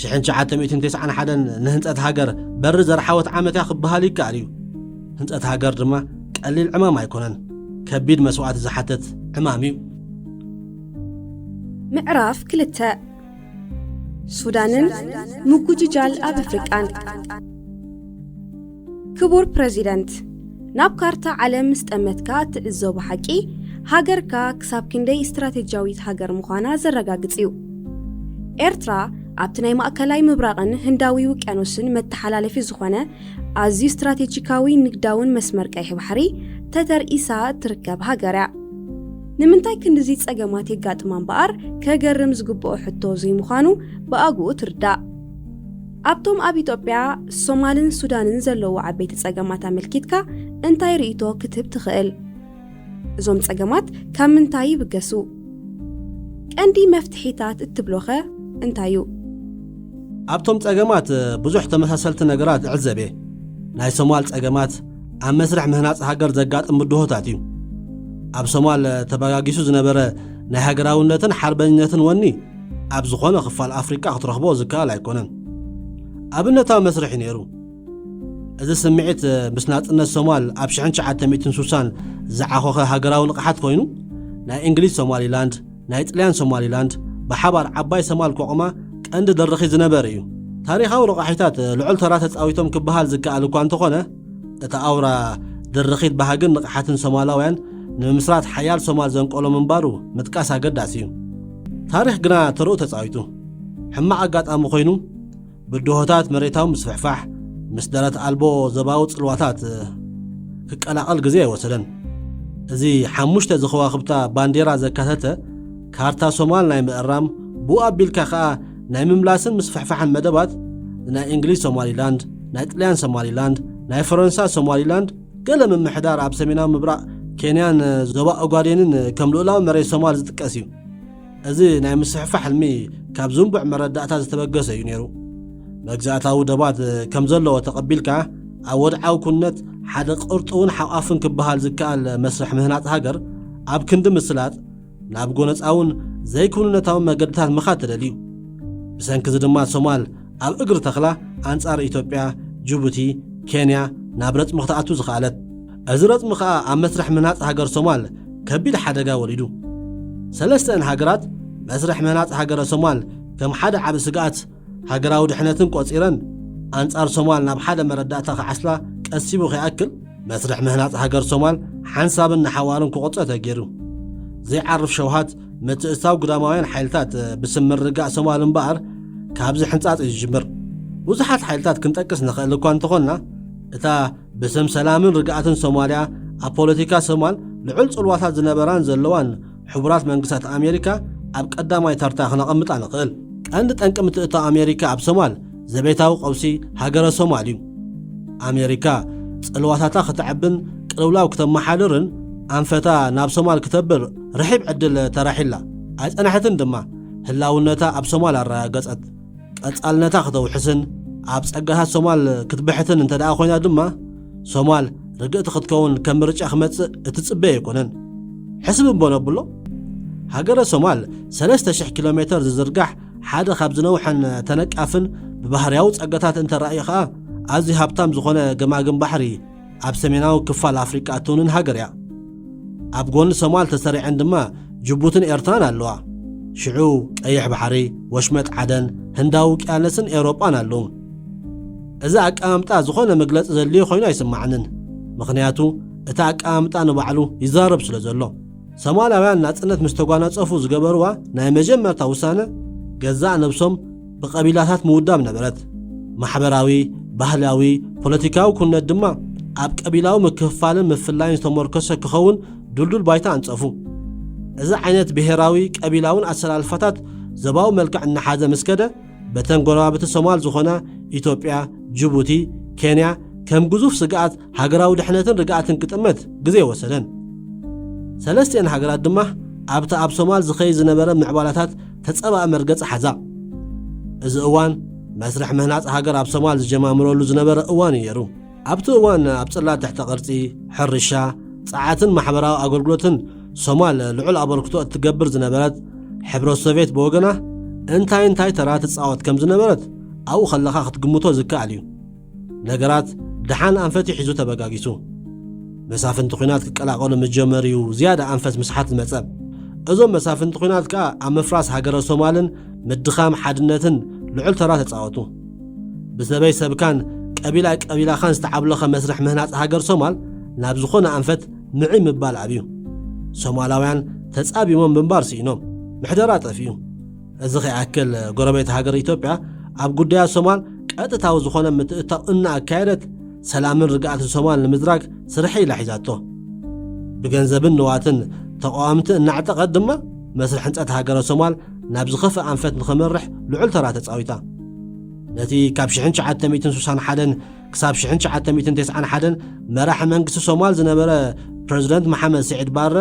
ሽሕን ትሽዓተ ሚእትን ተስዓን ሓደን ንህንጸት ሃገር በሪ ዘርሓወት ዓመት እያ ክበሃል ይከኣል እዩ። ህንጸት ሃገር ድማ ቀሊል ዕማም ኣይኮነን። ከቢድ መስዋእቲ ዝሓትት ዕማም እዩ። ምዕራፍ ክልተ። ሱዳንን ምጉጅጃል ኣብ ኣፍሪቃን። ክቡር ፕረዚደንት፣ ናብ ካርታ ዓለም ምስ ጠመትካ እትዕዘቦ ሓቂ፣ ሃገርካ ክሳብ ክንደይ ስትራቴጂያዊት ሃገር ምዃና ዘረጋግጽ እዩ። ኤርትራ ኣብቲ ናይ ማእከላይ ምብራቕን ህንዳዊ ውቅያኖስን መተሓላለፊ ዝኾነ ኣዝዩ ስትራቴጂካዊ ንግዳውን መስመር ቀይሕ ባሕሪ ተተርኢሳ እትርከብ ሃገር እያ። ንምንታይ ክንድዚ ጸገማት የጋጥማ እምበኣር ከገርም ዝግብኦ ሕቶ ዘይምዃኑ ብኣግኡ ትርዳእ። ኣብቶም ኣብ ኢትዮጵያ፣ ሶማልን ሱዳንን ዘለዉ ዓበይቲ ጸገማት ኣመልኪትካ እንታይ ርእይቶ ክትህብ ትኽእል? እዞም ጸገማት ካብ ምንታይ ይብገሱ? ቀንዲ መፍትሒታት እትብሎኸ እንታይ እዩ? ኣብቶም ጸገማት ብዙሕ ተመሳሰልቲ ነገራት እዕዘብ እየ። ናይ ሶማል ጸገማት ኣብ መስርሕ ምህናጽ ሃገር ዘጋጥም ብድሆታት እዩ። ኣብ ሶማል ተበጋጊሱ ዝነበረ ናይ ሃገራውነትን ሓርበኝነትን ወኒ ኣብ ዝኾነ ክፋል ኣፍሪቃ ክትረኽቦ ዝከኣል ኣይኮነን። ኣብነታዊ መስርሕ እዩ ነይሩ። እዚ ስምዒት ምስ ናጽነት ሶማል ኣብ ሽሕን ትሽዓተ ሚእትን ስሳን ዝዓኾኸ ሃገራዊ ንቕሓት ኮይኑ፣ ናይ እንግሊዝ ሶማሊላንድ፣ ናይ ጥልያን ሶማሊላንድ፣ ብሓባር ዓባይ ሶማል ከቑማ ቀንዲ ድርኺት ዝነበረ እዩ። ታሪኻዊ ረቋሒታት ልዑል ተራ ተጻዊቶም ክበሃል ዝከኣል እኳ እንተኾነ፣ እታ ኣውራ ድርኺት ባህግን ንቕሓትን ሶማላውያን ንምምስራት ሓያል ሶማል ዘንቀሎ ምንባሩ ምጥቃስ ኣገዳሲ እዩ። ታሪኽ ግና ተርኡ ተጻዊቱ። ሕማቕ ኣጋጣሚ ኮይኑ፣ ብድሆታት መሬታዊ ምስፍሕፋሕ ምስ ደረት ኣልቦ ዞባዊ ጽልዋታት ክቀላቐል ግዜ ኣይወሰደን። እዚ ሓሙሽተ ዝኸዋኽብታ ባንዴራ ዘካተተ ካርታ ሶማል ናይ ምእራም፣ ብኡ ኣቢልካ ከኣ ናይ ምምላስን ምስፍሕፋሕን መደባት፣ ናይ እንግሊዝ ሶማሊላንድ፣ ናይ ጥልያን ሶማሊላንድ፣ ናይ ፈረንሳ ሶማሊላንድ፣ ገለ ምምሕዳር ኣብ ሰሜናዊ ምብራቕ ኬንያን ዞባ ኦጋዴንን ከም ልኡላዊ መሬት ሶማል ዝጥቀስ እዩ። እዚ ናይ ምስፍሕፋሕ ሕልሚ ካብ ዝንቡዕ መረዳእታ ዝተበገሰ እዩ ነይሩ። መግዛእታዊ ደባት ከም ዘለዎ ተቐቢልካ፣ ኣብ ወድዓዊ ኩነት ሓደ ቅርጡውን ሓቋፍን ክበሃል ዝከኣል መስርሕ ምህናጽ ሃገር ኣብ ክንዲ ምስላጥ፣ ናብ ጎነጻውን ዘይክውንነታውን መገድታት ምኻድ ተደልዩ። ብሰንኪ እዚ ድማ ሶማል ኣብ እግሪ ተኽላ ኣንጻር ኢትዮጵያ፣ ጅቡቲ፣ ኬንያ ናብ ረጽሚ ክትኣቱ ዝኸኣለት። እዚ ረጽሚ ከኣ ኣብ መስርሕ ምህናጽ ሃገር ሶማል ከቢድ ሓደጋ ወሊዱ። ሰለስተን ሃገራት መስርሕ ምህናጽ ሃገረ ሶማል ከም ሓደ ዓቢ ስግኣት ሃገራዊ ድሕነትን ቆጺረን፣ ኣንጻር ሶማል ናብ ሓደ መረዳእታ ክዓስላ ቀሲቡ ከይኣክል፣ መስርሕ ምህናጽ ሃገር ሶማል ሓንሳብን ንሓዋሩን ክቑጸ ተገይሩ። ዘይዓርፍ ሸውሃት ምትእስሳው ግዳማውያን ሓይልታት ብስም ምርግጋእ ሶማል እምበኣር፣ ካብዚ ሕንጻጽ እዩ ዝጅምር። ብዙሓት ሓይልታት ክንጠቅስ ንኽእል እኳ እንተኾንና፣ እታ ብስም ሰላምን ርግኣትን ሶማልያ ኣብ ፖለቲካ ሶማል ልዑል ጽልዋታት ዝነበራን ዘለዋን ሕቡራት መንግስታት ኣሜሪካ ኣብ ቀዳማይ ተርታ ክነቐምጣ ንኽእል። ቀንዲ ጠንቂ ምትእታው ኣሜሪካ ኣብ ሶማል ዘቤታዊ ቀውሲ ሃገረ ሶማል እዩ። ኣሜሪካ ጽልዋታታ ክተዕብን ቅልውላው ክተመሓድርን ኣንፈታ ናብ ሶማል ክተብር ርሒብ ዕድል ተራሒላ። ኣይጸንሐትን ድማ፣ ህላውነታ ኣብ ሶማል ኣረጋገጸት። ቀጻልነታ ክተውሕስን ኣብ ጸጋታት ሶማል ክትብሕትን እንተ ደኣ ኮይና ድማ፣ ሶማል ርግእቲ ክትከውን ከም ምርጫ ክመጽእ እትጽበ ኣይኮነን። ሕስብ እምበ ነብሎ፣ ሃገረ ሶማል ሰለስተ ሽሕ ኪሎ ሜተር ዝዝርጋሕ ሓደ ካብ ዝነውሐን ተነቃፍን ብባህርያዊ ጸጋታት እንተራእዩ ኸኣ ኣዝዩ ሃብታም ዝኾነ ገማግም ባሕሪ ኣብ ሰሜናዊ ክፋል ኣፍሪቃ እትውንን ሃገር እያ። ኣብ ጎኒ ሶማል ተሰሪዐን ድማ ጅቡትን ኤርትራን ኣለዋ። ሽዑ ቀይሕ ባሕሪ፣ ወሽመጥ ዓደን፣ ህንዳዊ ውቅያኖስን ኤውሮጳን ኣለዉ። እዚ ኣቀማምጣ ዝኾነ መግለጺ ዘድልዮ ኮይኑ ኣይስምዓንን። ምኽንያቱ እቲ ኣቀማምጣ ንባዕሉ ይዛረብ ስለ ዘሎ። ሶማላውያን ናጽነት ምስ ተጓናጸፉ ዝገበርዋ ናይ መጀመርታ ውሳነ ገዛእ ነብሶም ብቐቢላታት ምውዳብ ነበረት። ማሕበራዊ፣ ባህላዊ፣ ፖለቲካዊ ኩነት ድማ ኣብ ቀቢላዊ ምክፍፋልን ምፍላይን ዝተመርኮሰ ክኸውን ድልዱል ባይታ ኣንጸፉ። እዚ ዓይነት ብሄራዊ ቀቢላውን ኣሰላልፋታት ዞባዊ መልክዕ እናሓዘ ምስ ከደ፣ በተን ጎረባብቲ ሶማል ዝኾና ኢትዮጵያ፣ ጅቡቲ፣ ኬንያ ከም ግዙፍ ስግኣት ሃገራዊ ድሕነትን ርግኣትን ክጥመት ግዜ ወሰደን። ሰለስቲኤን ሃገራት ድማ ኣብቲ ኣብ ሶማል ዝኸይድ ዝነበረ ምዕባላታት ተጸባኢ መርገጺ ሓዛ። እዚ እዋን መስርሕ ምህናጽ ሃገር ኣብ ሶማል ዝጀማምረሉ ዝነበረ እዋን እዩ ነይሩ። ኣብቲ እዋን ኣብ ጽላት ትሕተ ቅርጺ፣ ሕርሻ፣ ጸዓትን ማሕበራዊ ኣገልግሎትን ሶማል ልዑል ኣበርክቶ እትገብር ዝነበረት ሕብረት ሶቪየት ብወገና እንታይ እንታይ ተራ ትጻወት ከም ዝነበረት ኣብኡ ከለኻ ክትግምቶ ዝከኣል እዩ። ነገራት ደሓን ኣንፈት ሒዙ ተበጋጊሱ። መሳፍንቲ ኲናት ክቀላቐሉ ምስ ጀመሩ እዩ ዝያዳ ኣንፈት ምስሓት ዝመጸ። እዞም መሳፍንቲ ኲናት ከኣ ኣብ ምፍራስ ሃገረ ሶማልን ምድኻም ሓድነትን ልዑል ተራ ተጻወቱ። ብሰበይ ሰብካን ቀቢላ ቀቢላኻን ዝተዓብለኸ መስርሕ ምህናጽ ሃገር ሶማል ናብ ዝኾነ ኣንፈት ምዕይ ምባል ኣብዩ። ሶማላውያን ተጻቢሞም ምንባር ስኢኖም፣ ምሕደራ ጠፊኡ። እዚ ከይኣክል፣ ጎረቤት ሃገር ኢትዮጵያ ኣብ ጉዳያት ሶማል ቀጥታዊ ዝኾነ ምትእታው እናኣካየደት፣ ሰላምን ርግኣትን ሶማል ንምዝራግ ስርሐይ ኢላ ሒዛቶ። ብገንዘብን ንዋትን ተቃወምቲ እናዕጠቐት ድማ፣ መስርሕ ህንጸት ሃገረ ሶማል ናብ ዝኸፍእ ኣንፈት ንኸመርሕ ልዑል ተራ ተጻዊታ። ነቲ ካብ ሽሕን ትሽዓተ ሚእትን ስሳን ሓደን ክሳብ ሽሕን ትሽዓተ ሚእትን ተስዓን ሓደን መራሒ መንግስቲ ሶማል ዝነበረ ፕረዚደንት መሓመድ ስዒድ ባረ፣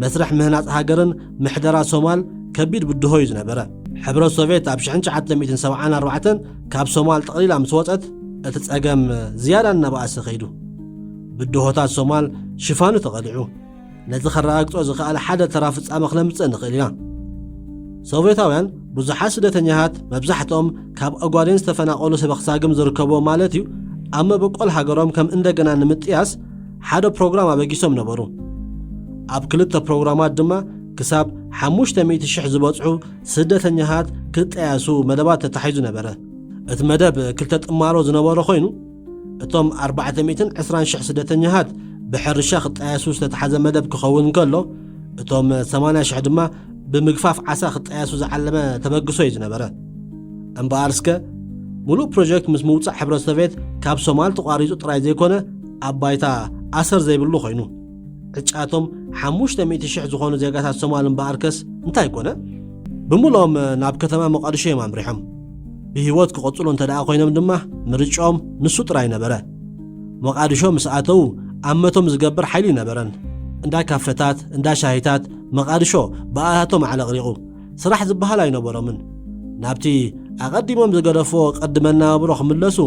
መስርሕ ምህናጽ ሃገርን ምሕደራ ሶማል ከቢድ ብድሆ እዩ ዝነበረ። ሕብረት ሶቪየት ኣብ ሽሕን ትሽዓተ ሚእትን ሰብዓን ኣርባዕተን ካብ ሶማል ጠቕሊላ ምስ ወጸት፣ እቲ ጸገም ዝያዳ እናበኣሰ ከይዱ። ብድሆታት ሶማል ሽፋኑ ተቐሊዑ። ነዚ ከረጋግጾ ዝኸኣለ ሓደ ተራ ፍጻመ ክነምጽእ ንኽእል ኢና። ሶቪየታውያን ብዙሓት ስደተኛታት፣ መብዛሕትኦም ካብ ኦጋዴን ዝተፈናቐሉ ሰበኽ ሳግም ዝርከብዎ ማለት እዩ፣ ኣብ መበቆል ሃገሮም ከም እንደገና ንምጥያስ ሓደ ፕሮግራም ኣበጊሶም ነበሩ። ኣብ ክልተ ፕሮግራማት ድማ ክሳብ ሓሙሽተ ሚእቲ ሽሕ ዝበጽሑ ስደተኛታት ክጠያሱ መደባት ተታሒዙ ነበረ። እቲ መደብ ክልተ ጥማሮ ዝነበሮ ኮይኑ፣ እቶም ኣርባዕተ ሚእትን ዕስራን ሽሕ ስደተኛታት ብሕርሻ ክጠያሱ ዝተታሓዘ መደብ ክኸውን እንከሎ፣ እቶም ሰማንያ ሽሕ ድማ ብምግፋፍ ዓሳ ክጠያሱ ዝዓለመ ተበግሶ እዩ ዝነበረ። እምበኣር እስከ፣ ሙሉእ ፕሮጀክት ምስ ምውጻእ ሕብረት ሶቬት ካብ ሶማል ተቋሪጹ ጥራይ ዘይኮነ፣ ኣብ ባይታ ኣሰር ዘይብሉ ኮይኑ፣ ዕጫቶም ሓሙሽተ ሚእቲ ሽሕ ዝኾኑ ዜጋታት ሶማል እምበኣርከስ እንታይ ኮነ? ብምልኦም ናብ ከተማ መቃድሾ እዮም ኣምሪሖም። ብህይወት ክቐጽሉ እንተ ደኣ ኮይኖም ድማ ምርጫኦም ንሱ ጥራይ ነበረ። መቃድሾ ምስ ኣተዉ ኣመቶም ዝገብር ሓይሊ ነበረን። እንዳ ካፈታት፣ እንዳ ሻሂታት መቃድሾ ብኣታቶም ኣዕለቕሊቑ። ስራሕ ዝበሃል ኣይነበሮምን። ናብቲ ኣቐዲሞም ዝገደፍዎ ቅዲ መነባብሮ ክምለሱ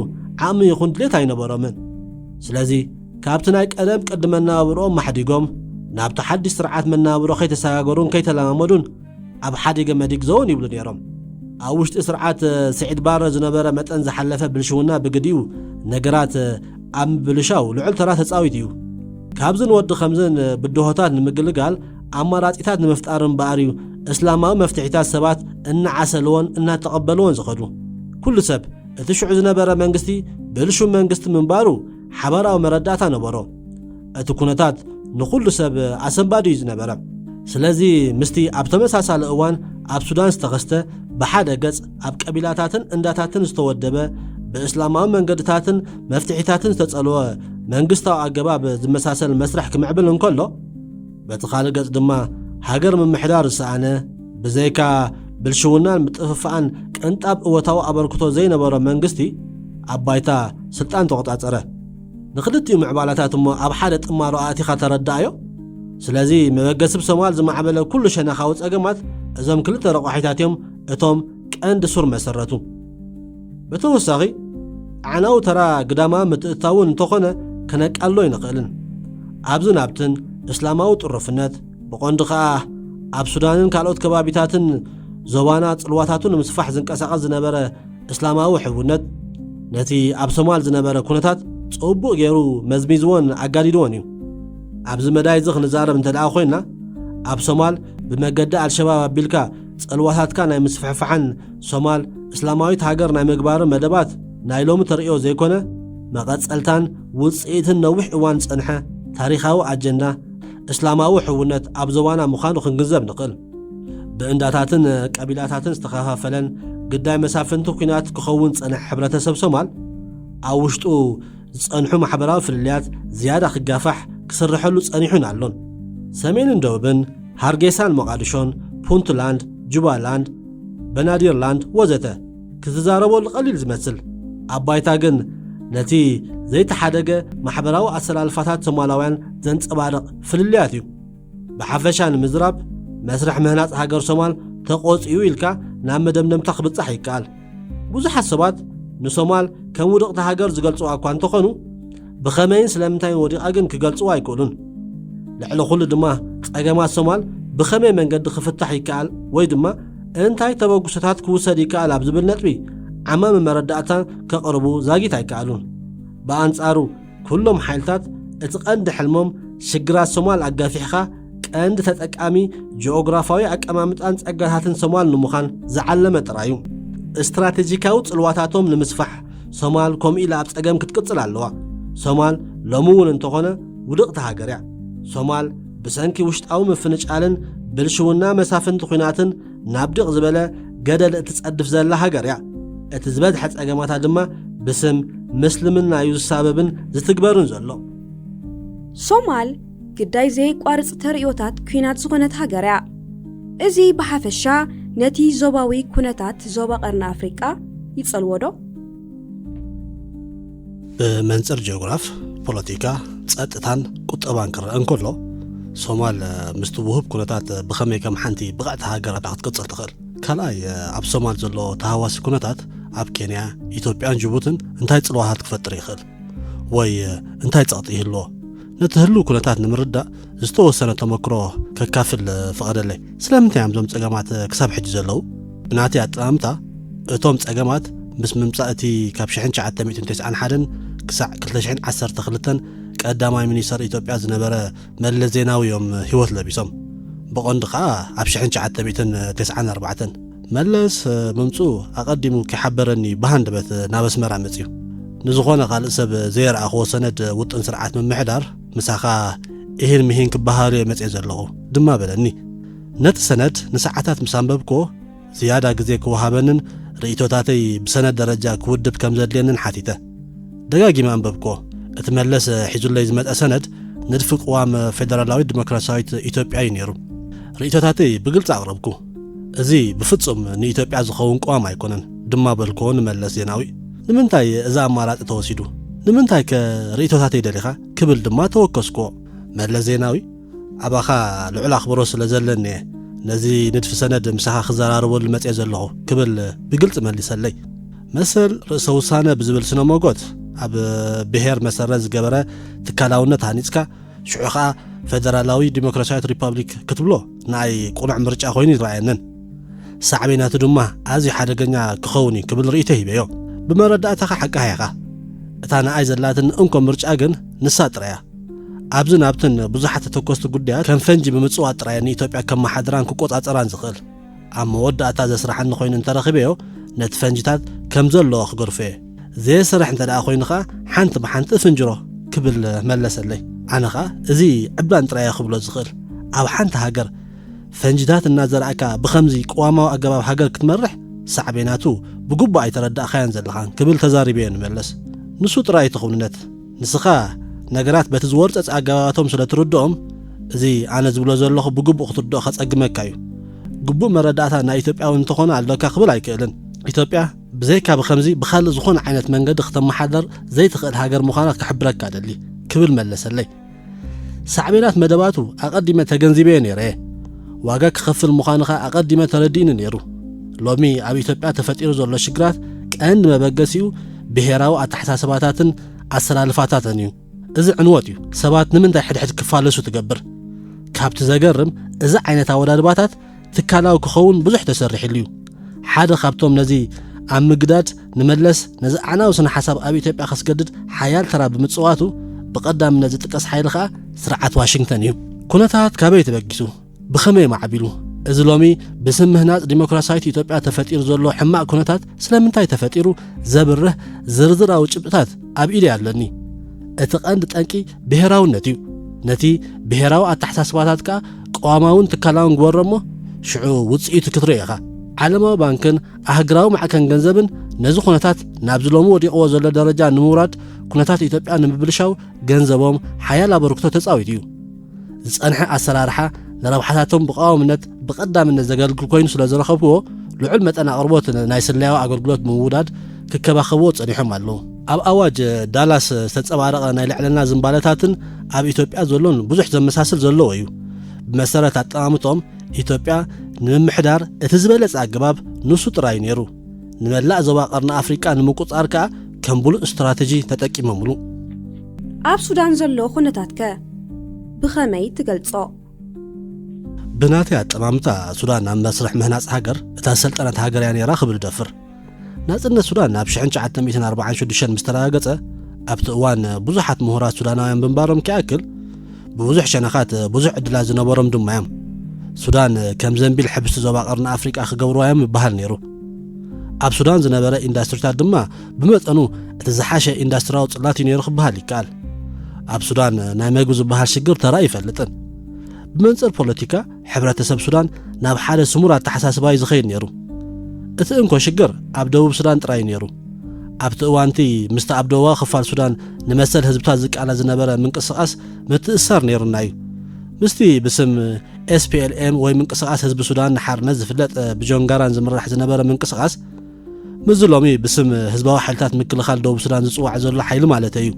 ዓቕሚ ይኹን ድሌት ኣይነበሮምን። ስለዚ ካብቲ ናይ ቀደም ቅዲ መነባብሮኦም ማሕዲጎም ናብቲ ሓድሽ ስርዓት መነባብሮ ከይተሰጋገሩን ከይተለማመዱን ኣብ ሓደ ገመድ ይግዘውን ይብሉ ነይሮም። ኣብ ውሽጢ ስርዓት ስዒድ ባረ ዝነበረ መጠን ዝሓለፈ ብልሽውና ብግዲኡ ነገራት ኣብ ምብልሻው ልዑል ተራ ተጻዊቱ እዩ። ካብዝን ወዲ ከምዝን ብድሆታት ንምግልጋል ኣማራጺታት ንምፍጣር እምበኣር እዩ እስላማዊ መፍትሒታት ሰባት እናዓሰልዎን እናተቐበልዎን ዝኸዱ። ኩሉ ሰብ እቲ ሽዑ ዝነበረ መንግስቲ ብልሹም መንግስቲ ምንባሩ ሓባራዊ መረዳእታ ነበሮ። እቲ ኩነታት ንኹሉ ሰብ ኣሰንባዲ እዩ ዝነበረ። ስለዚ ምስቲ ኣብ ተመሳሳሊ እዋን ኣብ ሱዳን ዝተኸስተ ብሓደ ገጽ ኣብ ቀቢላታትን እንዳታትን ዝተወደበ ብእስላማዊ መንገድታትን መፍትሒታትን ዝተጸልወ መንግስታዊ ኣገባብ ዝመሳሰል መስርሕ ክምዕብል እንከሎ፣ በቲ ካልእ ገጽ ድማ ሃገር ምምሕዳር ዝሰኣነ፣ ብዘይካ ብልሽውናን ምጥፍፋኣን ቅንጣብ እወታዊ ኣበርክቶ ዘይነበሮ መንግስቲ ኣብ ባይታ ስልጣን ተቖጻጸረ። ንክልቲኡ ምዕባላታት እሞ ኣብ ሓደ ጥማሮ ኣእቲኻ ተረዳኣዮ። ስለዚ መበገሲ ብሶማል ዝማዕበለ ኩሉ ሸነኻዊ ጸገማት እዞም ክልተ ረቋሒታት እዮም እቶም ቀንዲ ሱር መሰረቱ። ብተወሳኺ ኣዕናዊ ተራ ግዳማዊ ምትእትታውን እንተኾነ ከነቃልሎ ኣይንኽእልን። ኣብዝን ኣብትን እስላማዊ ጥሩፍነት፣ ብቐንዱ ኸኣ ኣብ ሱዳንን ካልኦት ከባቢታትን ዞባና ጽልዋታቱ ንምስፋሕ ዝንቀሳቐስ ዝነበረ እስላማዊ ሕውነት፣ ነቲ ኣብ ሶማል ዝነበረ ኩነታት ጽቡቕ ገይሩ መዝሚዝዎን ኣጋዲድዎን እዩ። ኣብዚ መዳይ እዚ ክንዛረብ እንተ ደኣ ኮይንና፣ ኣብ ሶማል ብመገዲ ኣልሸባብ ኣቢልካ ጸልዋታትካ ናይ ምስፍሕፋሕን ሶማል እስላማዊት ሃገር ናይ ምግባርን መደባት ናይ ሎሚ ተርእዮ ዘይኮነ፣ መቐጸልታን ውጽኢትን ነዊሕ እዋን ዝጸንሐ ታሪኻዊ ኣጀንዳ እስላማዊ ሕውነት ኣብ ዞባና ምዃኑ ክንግንዘብ ንኽእል። ብእንዳታትን ቀቢላታትን ዝተኸፋፈለን ግዳይ መሳፍንቲ ኲናት ክኸውን ዝጸንሐ ሕብረተሰብ ሶማል፣ ኣብ ውሽጡ ዝጸንሑ ማሕበራዊ ፍልልያት ዝያዳ ክጋፋሕ ክስርሐሉ ጸኒሑን ኣሎን። ሰሜንን ደቡብን፣ ሃርጌሳን ሞቓድሾን፣ ፑንትላንድ፣ ጁባላንድ፣ በናዲርላንድ ወዘተ፣ ክትዛረበሉ ቀሊል ዝመስል፣ ኣብ ባይታ ግን ነቲ ዘይተሓደገ ማሕበራዊ ኣሰላልፋታት ሶማላውያን ዘንጸባርቕ ፍልልያት እዩ። ብሓፈሻ ንምዝራብ፣ መስርሕ ምህናጽ ሃገር ሶማል ተቖጺኡ ኢልካ ናብ መደምደምታ ክብጻሕ ይከኣል። ብዙሓት ሰባት ንሶማል ከም ውድቕቲ ሃገር ዝገልጽዋ እኳ እንተኾኑ፣ ብኸመይን ስለምንታይን ወዲቓ ግን ክገልጽዋ ኣይክእሉን። ልዕሊ ኩሉ ድማ፣ ጸገማት ሶማል ብኸመይ መንገዲ ክፍታሕ ይከኣል ወይ ድማ እንታይ ተበግሶታት ክውሰድ ይከኣል ኣብ ዝብል ነጥቢ ዓማሚ መረዳእታ ከቕርቡ ዛጊት ኣይከኣሉን። ብኣንጻሩ፣ ኩሎም ሓይልታት እቲ ቀንዲ ሕልሞም ሽግራት ሶማል ኣጋፊሕኻ ቀንዲ ተጠቃሚ ጂኦግራፋዊ ኣቀማምጣን ጸጋታትን ሶማል ንምዃን ዝዓለመ ጥራይ እዩ። ስትራቴጂካዊ ጽልዋታቶም ንምስፋሕ ሶማል ከምኡ ኢላ ኣብ ጸገም ክትቅጽል ኣለዋ። ሶማል ሎሚ እውን እንተኾነ ውድቕቲ ሃገር እያ። ሶማል ብሰንኪ ውሽጣዊ ምፍንጫልን ብልሽውና መሳፍንቲ ኲናትን ናብ ድቕ ዝበለ ገደል እትጸድፍ ዘላ ሃገር እያ። እቲ ዝበዝሐ ጸገማታ ድማ ብስም ምስልምና እዩ ዝሳበብን ዝትግበርን ዘሎ። ሶማል ግዳይ ዘየቋርጽ ተርእዮታት ኲናት ዝኾነት ሃገር እያ። እዚ ብሓፈሻ ነቲ ዞባዊ ኩነታት ዞባ ቀርኒ ኣፍሪቃ ይጸልዎ ዶ? ብመንጽር ጂኦግራፍ፣ ፖለቲካ፣ ጸጥታን ቁጠባን ክረአ እንከሎ፣ ሶማል ምስቲ ውሁብ ኩነታት ብኸመይ ከም ሓንቲ ብቕዕቲ ሃገር ክትቅጽል ትኽእል? ካልኣይ፣ ኣብ ሶማል ዘሎ ተሃዋሲ ኩነታት ኣብ ኬንያ፣ ኢትዮጵያን ጅቡትን እንታይ ጽልዋታት ክፈጥር ይኽእል? ወይ እንታይ ጸቕጢ ይህልዎ? ነቲ ህሉው ኩነታት ንምርዳእ ዝተወሰነ ተመክሮ ከካፍል ፍቐደለይ። ስለምንታይ እዮም እዞም ጸገማት ክሳብ ሕጂ ዘለዉ? ብናተይ ኣጠማምታ፣ እቶም ጸገማት ምስ ምምጻእ እቲ ካብ ሽሕን ትሽዓተ ሚእትን ተስዓን ሓደን ክሳዕ ክልተ ሽሕን ዓሰርተ ክልተን ቀዳማይ ሚኒስተር ኢትዮጵያ ዝነበረ መለስ ዜናዊ እዮም ህይወት ለቢሶም። ብቐንዱ ኸኣ ኣብ ሽሕን ትሽዓተ ሚእትን ተስዓን ኣርባዕተን። መለስ ምምጽኡ ኣቐዲሙ ከይሓበረኒ ብሃንደበት ናብ ኣስመራ መጺኡ። ንዝኾነ ካልእ ሰብ ዘየረኣኽዎ ሰነድ ውጥን ስርዓት ምምሕዳር ምሳኻ ኢሂን ምሂን ክበሃሉ እየ መጺኤ ዘለኹ ድማ በለኒ። ነቲ ሰነድ ንሰዓታት ምስ ኣንበብክዎ ዝያዳ ግዜ ክወሃበንን ርእይቶታተይ ብሰነድ ደረጃ ክውድብ ከም ዘድልየንን ሓቲተ። ደጋጊመ ኣንበብክዎ። እቲ መለስ ሒዙለይ ዝመጸ ሰነድ ንድፊ ቅዋም ፌደራላዊት ዲሞክራሲያዊት ኢትዮጵያ እዩ ነይሩ። ርእይቶታተይ ብግልጺ ኣቕረብኩ። እዚ ብፍጹም ንኢትዮጵያ ዝኸውን ቅዋም ኣይኮነን ድማ በልክዎ ንመለስ ዜናዊ። ንምንታይ እዚ ኣማራጺ ተወሲዱ? ንምንታይከ ርእይቶታተይ ደሊኻ? ክብል ድማ ተወከስክዎ። መለስ ዜናዊ፣ ኣባኻ ልዑል ኣኽብሮት ስለ ዘለኒ እየ ነዚ ንድፊ ሰነድ ምሳኻ ክዘራረበሉ መጽየ ዘለኹ ክብል ብግልጺ መሊሰለይ። መሰል ርእሰ ውሳነ ብዝብል ስነ ሞጎት ኣብ ብሄር መሰረት ዝገበረ ትካላውነት ሃኒጽካ ሽዑ ኸኣ ፌደራላዊ ዲሞክራሲያዊት ሪፓብሊክ ክትብሎ ንኣይ ቁኑዕ ምርጫ ኮይኑ ይረኣየንን። ሳዕቤናቱ ድማ ኣዝዩ ሓደገኛ ክኸውን እዩ ክብል ርእይቶ ሂበዮ። ብመረዳእታኻ ሓቅኻ ኢኻ። እታ ንኣይ ዘላትኒ እንኮ ምርጫ ግን ንሳ ጥራይ እያ። ኣብዝን ኣብትን ብዙሓት ተተኮስቲ ጉዳያት ከም ፈንጂ ብምጽዋት ጥራይ ንኢትዮጵያ ከመሓድራን ክቆጻጸራን ዝኽእል። ኣብ መወዳእታ ዘስርሓኒ ኮይኑ እንተረኺበዮ ነቲ ፈንጂታት ከም ዘለዎ ክገርፎ እየ። ዘየስርሕ እንተ ደኣ ኮይኑ ኸኣ ሓንቲ ብሓንቲ እፍንጅሮ ክብል መለሰለይ። ኣነ ኸኣ እዚ ዕብላን ጥራይ እየ ክብሎ ዝኽእል። ኣብ ሓንቲ ሃገር ፈንጂታት እናዘራእካ ብኸምዚ ቅዋማዊ ኣገባብ ሃገር ክትመርሕ ሳዕቤናቱ ብግቡእ ኣይተረዳእካዮን ዘለኻን ክብል ተዛሪበዮ ንመለስ። ንሱ ጥራይ ኣይትኹንነት። ንስኻ ነገራት በቲ ዝወርጸጸ ኣገባባቶም ስለ ትርድኦም እዚ ኣነ ዝብሎ ዘለኹ ብግቡእ ክትርድኦ ከጸግመካ እዩ። ግቡእ መረዳእታ ናይ ኢትዮጵያዊ እንተኾነ ኣለካ ክብል ኣይክእልን። ኢትዮጵያ ብዘይካ ብኸምዚ ብኻልእ ዝኾነ ዓይነት መንገዲ ክተመሓደር ዘይትኽእል ሃገር ምዃና ክሕብረካ እደሊ ክብል መለሰለይ። ሳዕቤናት መደባቱ ኣቐዲመ ተገንዚበዮ ነይረ እየ። ዋጋ ክኸፍል ምዃኑ ኸኣ ኣቐዲመ ተረዲእኒ ነይሩ። ሎሚ ኣብ ኢትዮጵያ ተፈጢሩ ዘሎ ሽግራት ቀንዲ መበገሲኡ ብሄራዊ ኣተሓሳስባታትን ኣሰላልፋታትን እዩ። እዚ ዕንወት እዩ ሰባት ንምንታይ ሕድሕድ ክፋለሱ ትገብር። ካብቲ ዘገርም እዚ ዓይነት ኣወዳድባታት ትካላዊ ክኸውን ብዙሕ ተሰሪሕሉ እዩ። ሓደ ካብቶም ነዚ ኣብ ምግዳድ ንመለስ ነዚ ኣዕናዊ ስነ ሓሳብ ኣብ ኢትዮጵያ ከስገድድ ሓያል ተራ ብምጽዋቱ ብቐዳምነት ዝጥቀስ ሓይሊ ኸኣ ስርዓት ዋሽንግተን እዩ። ኩነታት ካበይ ተበጊሱ? ብኸመይ ማዕቢሉ? እዚ ሎሚ ብስም ምህናጽ ዲሞክራሲያዊት ኢትዮጵያ ተፈጢሩ ዘሎ ሕማቕ ኩነታት ስለምንታይ ተፈጢሩ ዘብርህ ዝርዝራዊ ጭብጥታት ኣብ ኢደይ ኣለኒ። እቲ ቀንዲ ጠንቂ ብሄራውነት እዩ። ነቲ ብሄራዊ ኣተሓሳስባታት ከኣ ቅዋማውን ትካላውን ግበሮ እሞ ሽዑ ውጽኢቱ ክትርኢ ኢኻ። ዓለማዊ ባንክን ኣህግራዊ ማዕከን ገንዘብን ነዚ ኩነታት ናብዚ ሎሚ ወዲቕዎ ዘሎ ደረጃ ንምውራድ ኩነታት ኢትዮጵያ ንምብልሻው ገንዘቦም ሓያል ኣበርክቶ ተጻዊቱ እዩ። ዝጸንሐ ኣሰራርሓ ንረብሓታቶም ብቐዋምነት ብቐዳምነት ዘገልግል ኮይኑ ስለ ዝረኸብዎ ልዑል መጠን ኣቕርቦት ናይ ስለያዊ ኣገልግሎት ብምውዳድ ክከባኸብዎ ጸኒሖም ኣለዉ። ኣብ ኣዋጅ ዳላስ ዝተንጸባረቐ ናይ ልዕልና ዝንባለታትን ኣብ ኢትዮጵያ ዘሎን ብዙሕ ዘመሳስል ዘለዎ እዩ። ብመሰረት ኣጠማምትኦም ኢትዮጵያ ንምምሕዳር እቲ ዝበለጸ ኣገባብ ንሱ ጥራይ እዩ ነይሩ። ንመላእ ዞባ ቀርኒ ኣፍሪቃ ንምቁጽጻር ከኣ ከም ብሉጽ ስትራተጂ ተጠቂሞምሉ። ኣብ ሱዳን ዘሎ ኩነታት ከ ብኸመይ ትገልጾ? ብናተይ ኣጠማምታ ሱዳን ኣብ መስርሕ ምህናጽ ሃገር እታ ዝሰልጠነት ሃገር እያ ነይራ ክብል እደፍር። ናጽነት ሱዳን ኣብ ሽሕን ትሽዓተ ሚእትን ኣርባዓን ሽዱሽተን ምስ ተረጋገጸ ኣብቲ እዋን ብዙሓት ምሁራት ሱዳናውያን ምንባሮም ክኣክል ብብዙሕ ሸነኻት ብዙሕ ዕድላት ዝነበሮም ድማ እዮም። ሱዳን ከም ዘንቢል ሕብስቲ ዞባ ቀርኒ ኣፍሪቃ ክገብርዋ እዮም ይበሃል ነይሩ። ኣብ ሱዳን ዝነበረ ኢንዳስትሪታት ድማ ብመጠኑ እቲ ዝሓሸ ኢንዳስትሪያዊ ጽላት እዩ ነይሩ ክበሃል ይከኣል። ኣብ ሱዳን ናይ መግቢ ዝበሃል ሽግር ተራእዩ ኣይፈልጥን። ብመንጽር ፖለቲካ ሕብረተሰብ ሱዳን ናብ ሓደ ስሙር ኣተሓሳስባ እዩ ዝኸይድ ነይሩ። እቲ እንኮ ሽግር ኣብ ደቡብ ሱዳን ጥራይ እዩ ነይሩ። ኣብቲ እዋንቲ ምስቲ ኣብ ደቡባዊ ክፋል ሱዳን ንመሰል ህዝብታት ዝቃለስ ዝነበረ ምንቅስቓስ ምትእስሳር ነይሩና እዩ። ምስቲ ብስም ኤስፒኤልኤም ወይ ምንቅስቓስ ህዝቢ ሱዳን ንሓርነት ዝፍለጥ ብጆን ጋራን ዝምራሕ ዝነበረ ምንቅስቓስ ምስዚ ሎሚ ብስም ህዝባዊ ሓይልታት ምክልኻል ደቡብ ሱዳን ዝጽዋዕ ዘሎ ሓይሊ ማለተይ እዩ።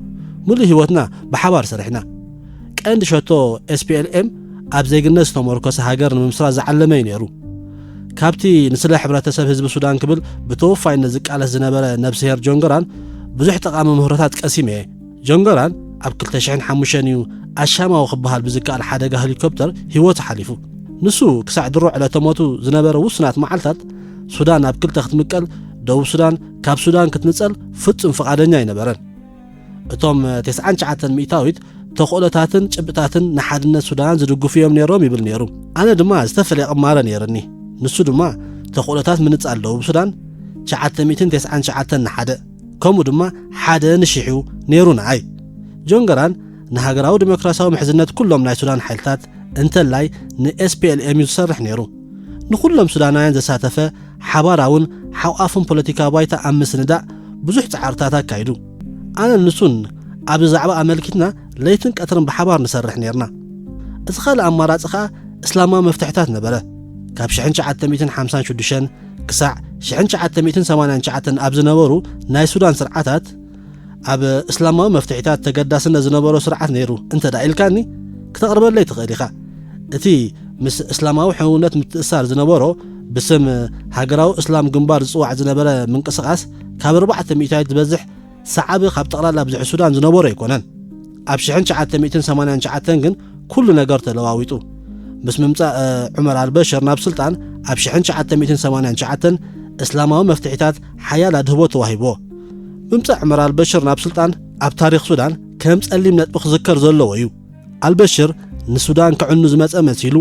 ምሉእ ህይወትና ብሓባር ሰሪሕና። ቀንዲ ሸቶ ኤስፒኤልኤም ኣብ ዜግነት ዝተመርኮሰ ሃገር ንምምስራት ዝዓለመ እዩ ነይሩ። ካብቲ ንስለ ሕብረተሰብ ህዝቢ ሱዳን ክብል ብተወፋይነት ዝቃለስ ዝነበረ ነብስሄር ጆን ገራን ብዙሕ ጠቓሚ ምህሮታት ቀሲመ እየ። ጆን ገራን ኣብ ክልተ ሽሕን ሓሙሽተን እዩ ኣሻማዊ ክበሃል ብዝከኣል ሓደጋ ሄሊኮፕተር ህይወቱ ሓሊፉ። ንሱ ክሳዕ ድሮ ዕለተ ሞቱ ዝነበረ ውሱናት መዓልታት ሱዳን ኣብ ክልተ ክትምቀል፣ ደቡብ ሱዳን ካብ ሱዳን ክትንጸል ፍጹም ፍቓደኛ ኣይነበረን። እቶም ተስዓን ትሽዓተን ሚእታዊት ተኽእሎታትን ጭብጥታትን ንሓድነት ሱዳን ዝድግፉ እዮም ነይሮም ይብል ነይሩ። ኣነ ድማ ዝተፈለየ ቅማረ ነይርኒ። ንሱ ድማ ተኽእሎታት ምንጻል ደቡብ ሱዳን ትሽዓተ ሚእትን ተስዓን ትሽዓተን ንሓደ፣ ከምኡ ድማ ሓደ ንሽሕ እዩ ነይሩ ንኣይ። ጆን ገራን ንሃገራዊ ዲሞክራሲያዊ ምሕዝነት ኩሎም ናይ ሱዳን ሓይልታት እንተላይ ንኤስፒኤልኤም እዩ ዝሰርሕ ነይሩ። ንኹሎም ሱዳናውያን ዘሳተፈ ሓባራውን ሓቋፍን ፖለቲካዊ ባይታ ኣብ ምስንዳእ ብዙሕ ጻዕርታት ኣካይዱ። ኣነን ንሱን ኣብዚ ዛዕባ ኣመልኪትና ለይትን ቀትርን ብሓባር ንሰርሕ ነይርና። እቲ ካልእ ኣማራጺ ኸኣ እስላማዊ መፍትሕታት ነበረ። ካብ ሽሕን ትሽዓተ ሚእትን ሓምሳን ሽዱሽተን ክሳዕ ሽሕን ትሽዓተ ሚእትን ሰማንያን ትሽዓተን ኣብ ዝነበሩ ናይ ሱዳን ስርዓታት ኣብ እስላማዊ መፍትሒታት ተገዳስነት ዝነበሮ ስርዓት ነይሩ እንተ ደኣ ኢልካኒ፣ ክተቕርበለይ ትኽእል ኢኻ። እቲ ምስ እስላማዊ ሕውነት ምትእስሳር ዝነበሮ ብስም ሃገራዊ እስላም ግንባር ዝጽዋዕ ዝነበረ ምንቅስቓስ ካብ ኣርባዕተ ሚእታዊት ዝበዝሕ ሰዓቢ ካብ ጠቕላላ ብዝሒ ሱዳን ዝነበሮ ኣይኮነን። ኣብ ሽሕን ትሽዓተ ሚእትን ሰማንያን ትሽዓተን ግን ኩሉ ነገር ተለዋዊጡ። ምስ ምምጻእ ዑመር ኣልበሽር ናብ ስልጣን ኣብ ሽሕን ትሽዓተ ሚእትን ሰማንያን ትሽዓተን እስላማዊ መፍትሒታት ሓያል ኣድህቦ ተዋሂብዎ። ምምጻእ ዑመር ኣልበሽር ናብ ስልጣን ኣብ ታሪኽ ሱዳን ከም ጸሊም ነጥቢ ክዝከር ዘለዎ እዩ። ኣልበሽር ንሱዳን ክዕኑ ዝመጸ መሲሉ፣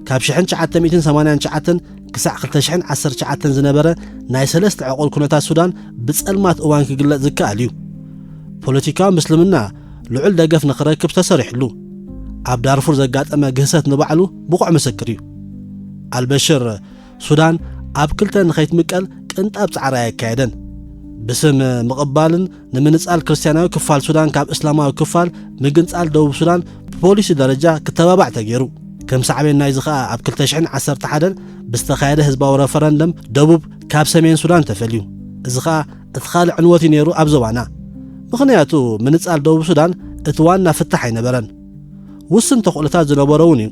ካብ ሽሕን ትሽዓተ ሚእትን ሰማንያን ትሽዓተን ክሳዕ ክልተ ሽሕን ዓሰርተ ትሽዓተን ዝነበረ ናይ ሰለስተ ዕቑር ኩነታት ሱዳን ብጸልማት እዋን ክግለጽ ዝከኣል እዩ። ፖለቲካዊ ምስልምና ልዑል ደገፍ ንኽረክብ ተሰሪሕሉ። ኣብ ዳርፉር ዘጋጠመ ግህሰት ንባዕሉ ብቑዕ ምስክር እዩ። ኣልበሽር ሱዳን ኣብ ክልተ ንኸይትምቀል ቅንጣብ ጻዕሪ ኣየካየደን። ብስም ምቕባልን ንምንጻል ክርስትያናዊ ክፋል ሱዳን ካብ እስላማዊ ክፋል ምግንጻል ደቡብ ሱዳን ብፖሊሲ ደረጃ ክተባባዕ ተገይሩ። ከም ሳዕቤን ናይዚ ኸኣ ኣብ ክልተ ሽሕን ዓሰርተ ሓደን ብዝተኻየደ ህዝባዊ ረፈረንደም ደቡብ ካብ ሰሜን ሱዳን ተፈልዩ። እዚ ኸኣ እቲ ካልእ ዕንወት እዩ ነይሩ ኣብ ዞባና። ምኽንያቱ ምንጻል ደቡብ ሱዳን እቲ ዋና ፍታሕ ኣይነበረን። ውስን ተኽእሎታት ዝነበሮ እውን እዩ።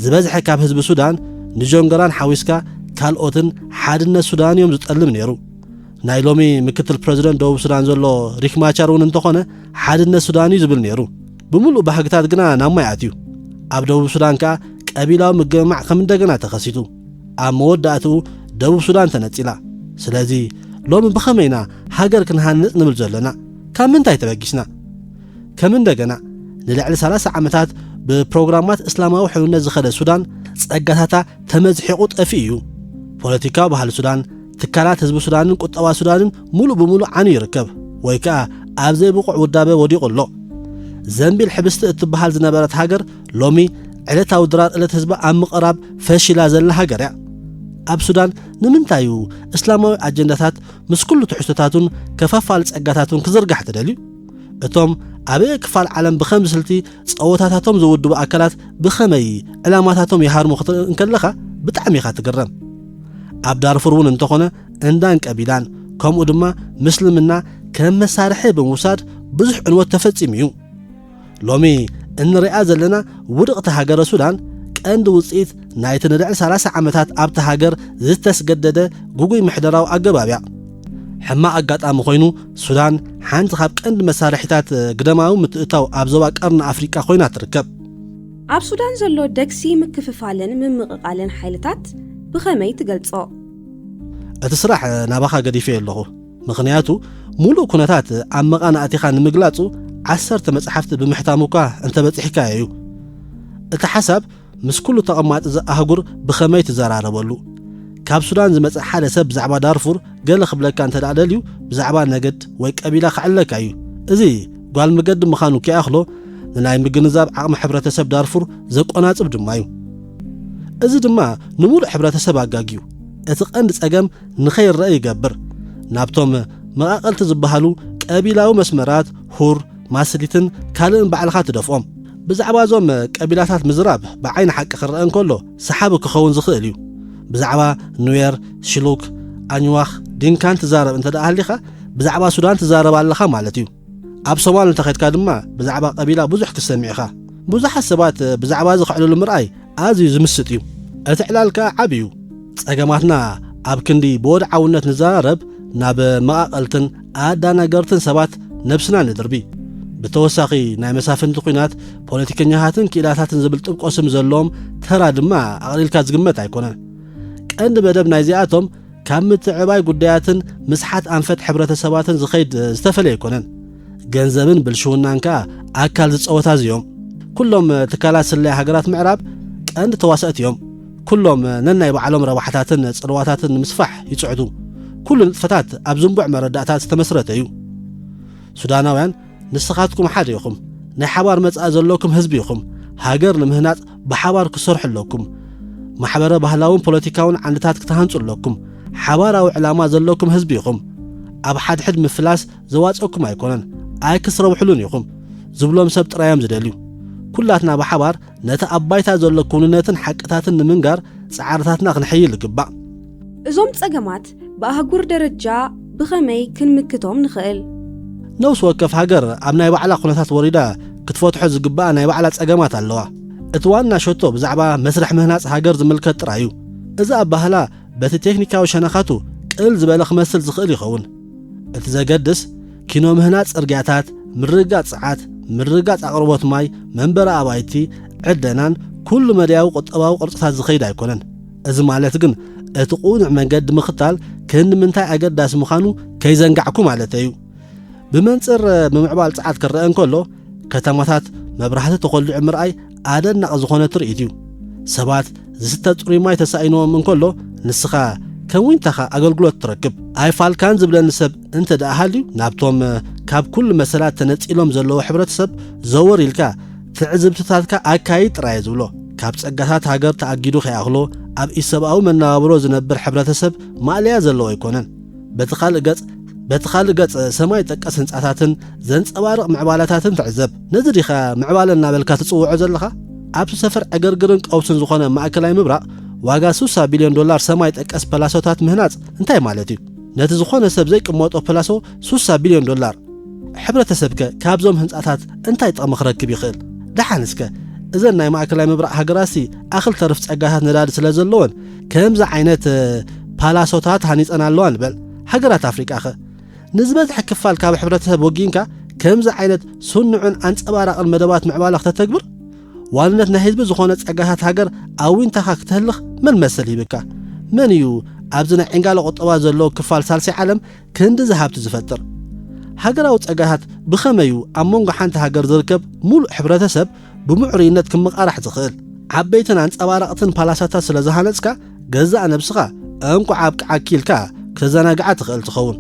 ዝበዝሐ ካብ ህዝቢ ሱዳን ንጆን ገራን ሓዊስካ ካልኦትን ሓድነት ሱዳን እዮም ዝጠልም ነይሩ። ናይ ሎሚ ምክትል ፕረዚደንት ደቡብ ሱዳን ዘሎ ሪክ ማቻር እውን እንተኾነ ሓድነት ሱዳን እዩ ዝብል ነይሩ። ብምሉእ ባህግታት ግና ናብ ማይ ኣትዩ። ኣብ ደቡብ ሱዳን ከኣ ቀቢላዊ ምግምማዕ ከም እንደገና ተኸሲቱ። ኣብ መወዳእትኡ ደቡብ ሱዳን ተነጺላ። ስለዚ ሎሚ ብኸመይ ኢና ሃገር ክንሃንጽ ንብል ዘለና? ካብ ምንታይ ተበጊስና? ከም እንደገና ንልዕሊ ሰላሳ ዓመታት ብፕሮግራማት እስላማዊ ሕውነት ዝኸደ ሱዳን ጸጋታታ ተመዝሒቑ ጠፊኡ እዩ። ፖለቲካዊ ባህሊ ሱዳን፣ ትካላት ህዝቢ ሱዳንን ቁጠባ ሱዳንን ሙሉእ ብሙሉእ ዓንዩ ይርከብ፣ ወይ ከኣ ኣብ ዘይብቑዕ ውዳበ ወዲቑ ኣሎ። ዘንቢል ሕብስቲ እትበሃል ዝነበረት ሃገር ሎሚ ዕለታዊ ድራር ዕለት ህዝባ ኣብ ምቕራብ ፈሺላ ዘላ ሃገር እያ። ኣብ ሱዳን ንምንታይ እዩ እስላማዊ ኣጀንዳታት ምስ ኩሉ ትሕዝቶታቱን ከፋፋሊ ጸጋታቱን ክዝርጋሕ ተደልዩ? እቶም ኣብ ክፋል ዓለም ብኸምዚ ስልቲ ጸወታታቶም ዝውድቡ ኣካላት ብኸመይ ዕላማታቶም ይሃርሙ ክትርኢ እንከለኻ ብጣዕሚ ኢኻ ትግረም። ኣብ ዳርፉር እውን እንተኾነ እንዳን ቀቢላን ከምኡ ድማ ምስልምና ከም መሳርሒ ብምውሳድ ብዙሕ ዕንወት ተፈጺሙ እዩ። ሎሚ እንሪኣ ዘለና ውድቕቲ ሃገረ ሱዳን ቀንዲ ውጽኢት ናይቲ ንልዕሊ ሰላሳ ዓመታት ኣብታ ሃገር ዝተስገደደ ግጉይ ምሕደራዊ ኣገባብ እያ። ሕማቕ ኣጋጣሚ ኮይኑ ሱዳን ሓንቲ ካብ ቀንዲ መሳርሒታት ግደማዊ ምትእታው ኣብ ዞባ ቀርኒ ኣፍሪቃ ኮይና ትርከብ። ኣብ ሱዳን ዘሎ ደግሲ ምክፍፋልን ምምቕቓልን ሓይልታት ብኸመይ ትገልጾ? እቲ ስራሕ ናባኻ ገዲፈዮ ኣለኹ። ምኽንያቱ ሙሉእ ኩነታት ኣብ መቓን ኣእቲኻ ንምግላጹ ዓሰርተ መጽሓፍቲ ብምሕታም እኳ እንተበጺሕካዮ እዩ። እቲ ሓሳብ ምስ ኩሉ ተቐማጢ እዚ ኣህጉር ብኸመይ ትዘራረበሉ? ካብ ሱዳን ዝመጽእ ሓደ ሰብ ብዛዕባ ዳርፉር ገለ ክብለካ እንተ ደኣ ደልዩ ብዛዕባ ነገድ ወይ ቀቢላ ክዕለካ እዩ። እዚ ጓል መገዲ ምዃኑ ከይኣኽሎ ንናይ ምግንዛብ ዓቕሚ ሕብረተሰብ ዳርፉር ዘቆናጽብ ድማ እዩ። እዚ ድማ ንሙሉእ ሕብረተሰብ ኣጋግዩ እቲ ቀንዲ ጸገም ንኸይረአ ይገብር። ናብቶም መቓቐልቲ ዝበሃሉ ቀቢላዊ መስመራት ሁር፣ ማስሊትን ካልእን ባዕልኻ ትደፍኦም። ብዛዕባ እዞም ቀቢላታት ምዝራብ ብዓይኒ ሓቂ ክረአ እንከሎ ሰሓቢ ክኸውን ዝኽእል እዩ። ብዛዕባ ኑዌር፣ ሽሉክ፣ ኣኝዋኽ፣ ዲንካን ትዛረብ እንተ ደኣ ሃሊኻ ብዛዕባ ሱዳን ትዛረብ ኣለኻ ማለት እዩ። ኣብ ሶማል እንተኸድካ ድማ ብዛዕባ ቀቢላ ብዙሕ ክትሰምዕ ኢኻ። ብዙሓት ሰባት ብዛዕባ እዚ ከዕልሉ ምርኣይ ኣዝዩ ዝምስጥ እዩ። እቲ ዕላል ከኣ ዓቢ እዩ። ጸገማትና ኣብ ክንዲ ብወድዓውነት ንዘራረብ ናብ መቓቐልትን ኣዳናገርትን ሰባት ነብስና ንድርቢ። ብተወሳኺ ናይ መሳፍንቲ ኲናት ፖለቲከኛታትን ክኢላታትን ዝብል ጥብቆ ስም ዘለዎም ተራ ድማ ኣቕሊልካ ዝግመት ኣይኮነን። ቀንዲ መደብ ናይዚኣቶም ካብ ምትዕባይ ጉዳያትን ምስሓት ኣንፈት ሕብረተሰባትን ዝኸይድ ዝተፈለየ ኣይኮነን። ገንዘብን ብልሽውናን ከኣ ኣካል ዝጸወታ እዮም። ኩሎም ትካላት ስለያ ሃገራት ምዕራብ ቀንዲ ተዋሰእቲ እዮም። ኩሎም ነናይ ባዕሎም ረብሓታትን ጽልዋታትን ንምስፋሕ ይጽዕዱ። ኩሉ ንጥፈታት ኣብ ዝንቡዕ መረዳእታ ዝተመስረተ እዩ። ሱዳናውያን፣ ንስኻትኩም ሓደ ኢኹም። ናይ ሓባር መጻኢ ዘለኩም ህዝቢ ኢኹም። ሃገር ንምህናጽ ብሓባር ክትሰርሑ ኣለኩም። ማሕበረ ባህላውን ፖለቲካውን ዓንድታት ክትሃንጹ ኣለኩም። ሓባራዊ ዕላማ ዘለኩም ህዝቢ ኢኹም። ኣብ ሓድሕድ ምፍላስ ዘዋጸኩም ኣይኮነን። ኣይክስረብሕሉን ኢኹም ዝብሎም ሰብ ጥራይ እዮም ዝደልዩ። ኩላትና ብሓባር ነቲ ኣብ ባይታ ዘሎ ክውንነትን ሓቅታትን ንምንጋር ጻዕርታትና ክንሕይል ይግባእ። እዞም ጸገማት ብኣህጉር ደረጃ ብኸመይ ክንምክቶም ንኽእል? ነፍሲ ወከፍ ሃገር ኣብ ናይ ባዕላ ኩነታት ወሪዳ ክትፈትሖ ዝግባኣ ናይ ባዕላ ጸገማት ኣለዋ። እቲ ዋና ሸቶ ብዛዕባ መስርሕ ምህናጽ ሃገር ዝምልከት ጥራይ እዩ። እዚ ኣባህላ በቲ ቴክኒካዊ ሸነኻቱ ቅልል ዝበለ ክመስል ዝኽእል ይኸውን። እቲ ዘገድስ ኪኖ ምህናጽ ጽርግያታት፣ ምርግጋጽ ጸዓት፣ ምርግጋጽ ኣቕርቦት ማይ፣ መንበሪ ኣባይቲ፣ ዕደናን ኩሉ መዳያዊ ቁጠባዊ ቅርጽታት ዝኸይድ ኣይኮነን። እዚ ማለት ግን እቲ ቅኑዕ መንገዲ ምኽታል ክንዲ ምንታይ ኣገዳሲ ምዃኑ ከይዘንጋዕኩ ማለተይ እዩ። ብመንጽር ምምዕባል ጸዓት ክረአ እንከሎ፣ ከተማታት መብራህቲ ተኾሊዑ ምርኣይ ኣደናቒ ዝኾነ ትርኢት እዩ። ሰባት ዝስተ ጽሩይ ማይ ተሳኢንዎም እንከሎ፣ ንስኻ ከም ዊንታኻ ኣገልግሎት ትረክብ። ኣይፋልካን ዝብለኒ ሰብ እንተ ደኣ ሃልዩ፣ ናብቶም ካብ ኩሉ መሰላት ተነጺሎም ዘለዉ ሕብረተሰብ ዘወር ኢልካ ትዕዝብትታትካ ኣካይድ ጥራይ እየ ዝብሎ። ካብ ጸጋታት ሃገር ተኣጊዱ ከይኣኽሎ ኣብ ኢሰብኣዊ መነባብሮ ዝነብር ሕብረተሰብ ማእለያ ዘለዎ ኣይኮነን። በቲ ካልእ ገጽ በቲ ካልእ ገጽ ሰማይ ጠቀስ ህንጻታትን ዘንጸባርቕ ምዕባለታትን ትዕዘብ። ነዚ ዲኻ ምዕባለ እናበልካ ትጽውዖ ዘለኻ? ኣብቲ ሰፈር ዕግርግርን ቀውስን ዝኾነ ማእከላይ ምብራቕ ዋጋ ስሳ ቢልዮን ዶላር ሰማይ ጠቀስ ፓላሶታት ምህናጽ እንታይ ማለት እዩ? ነቲ ዝኾነ ሰብ ዘይቅመጦ ፓላሶ ስሳ ቢልዮን ዶላር ሕብረተሰብከ ካብዞም ህንጻታት እንታይ ጥቕሚ ክረክብ ይኽእል? ደሓን እስከ እዘን ናይ ማእከላይ ምብራቕ ሃገራትሲ ኣኽል ተርፍ ጸጋታት ነዳዲ ስለ ዘለወን ከምዚ ዓይነት ፓላሶታት ሃኒጸን ኣለዋ ንበል። ሃገራት ኣፍሪቃኸ ንዝበዝሐ ክፋል ካብ ሕብረተሰብ ወጊንካ ከምዚ ዓይነት ስኑዕን ኣንጸባራቕን መደባት ምዕባለ ክተተግብር ዋንነት ናይ ህዝቢ ዝኾነ ጸጋታት ሃገር ኣዊንታኻ ክተህልኽ መን መሰል ሂብካ? መን እዩ ኣብዚ ናይ ዕንጋለ ቁጠባ ዘለዎ ክፋል ሳልሳይ ዓለም ክንድዚ ሃብቲ ዝፈጥር? ሃገራዊ ጸጋታት ብኸመይ እዩ ኣብ መንጎ ሓንቲ ሃገር ዝርከብ ሙሉእ ሕብረተሰብ ብምዕሩይነት ክመቓራሕ ዝኽእል? ዓበይትን ኣንጸባራቕትን ፓላሳታት ስለ ዝሃነጽካ ገዛእ ነብስኻ እንቋዕ ኣብቅዓኪ ኢልካ ክተዘናግዓ ትኽእል ትኸውን።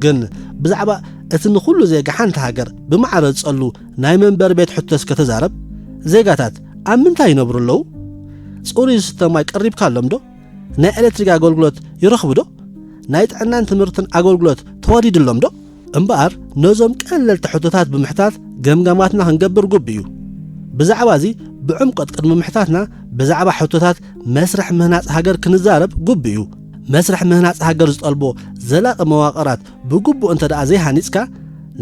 ግን ብዛዕባ እቲ ንኹሉ ዜጋ ሓንቲ ሃገር ብማዕረ ዝጸሉ ናይ መንበሪ ቤት ሕቶስ ከተዛረብ? ዜጋታት ኣብ ምንታይ ይነብሩ ኣለዉ? ጽሩይ ዝስተ ማይ ቀሪብካ ኣሎም ዶ? ናይ ኤሌክትሪክ ኣገልግሎት ይረኽቡ ዶ? ናይ ጥዕናን ትምህርትን ኣገልግሎት ተዋዲድሎም ዶ? እምበኣር ነዞም ቀለልቲ ሕቶታት ብምሕታት ገምጋማትና ክንገብር ግቡእ እዩ። ብዛዕባ እዚ ብዕምቆት ቅድሚ ምሕታትና ብዛዕባ ሕቶታት መስርሕ ምህናጽ ሃገር ክንዛረብ ግቡእ እዩ። መስርሕ ምህናጽ ሃገር ዝጠልቦ ዘላቒ መዋቕራት ብግቡእ እንተ ደኣ ዘይሃኒጽካ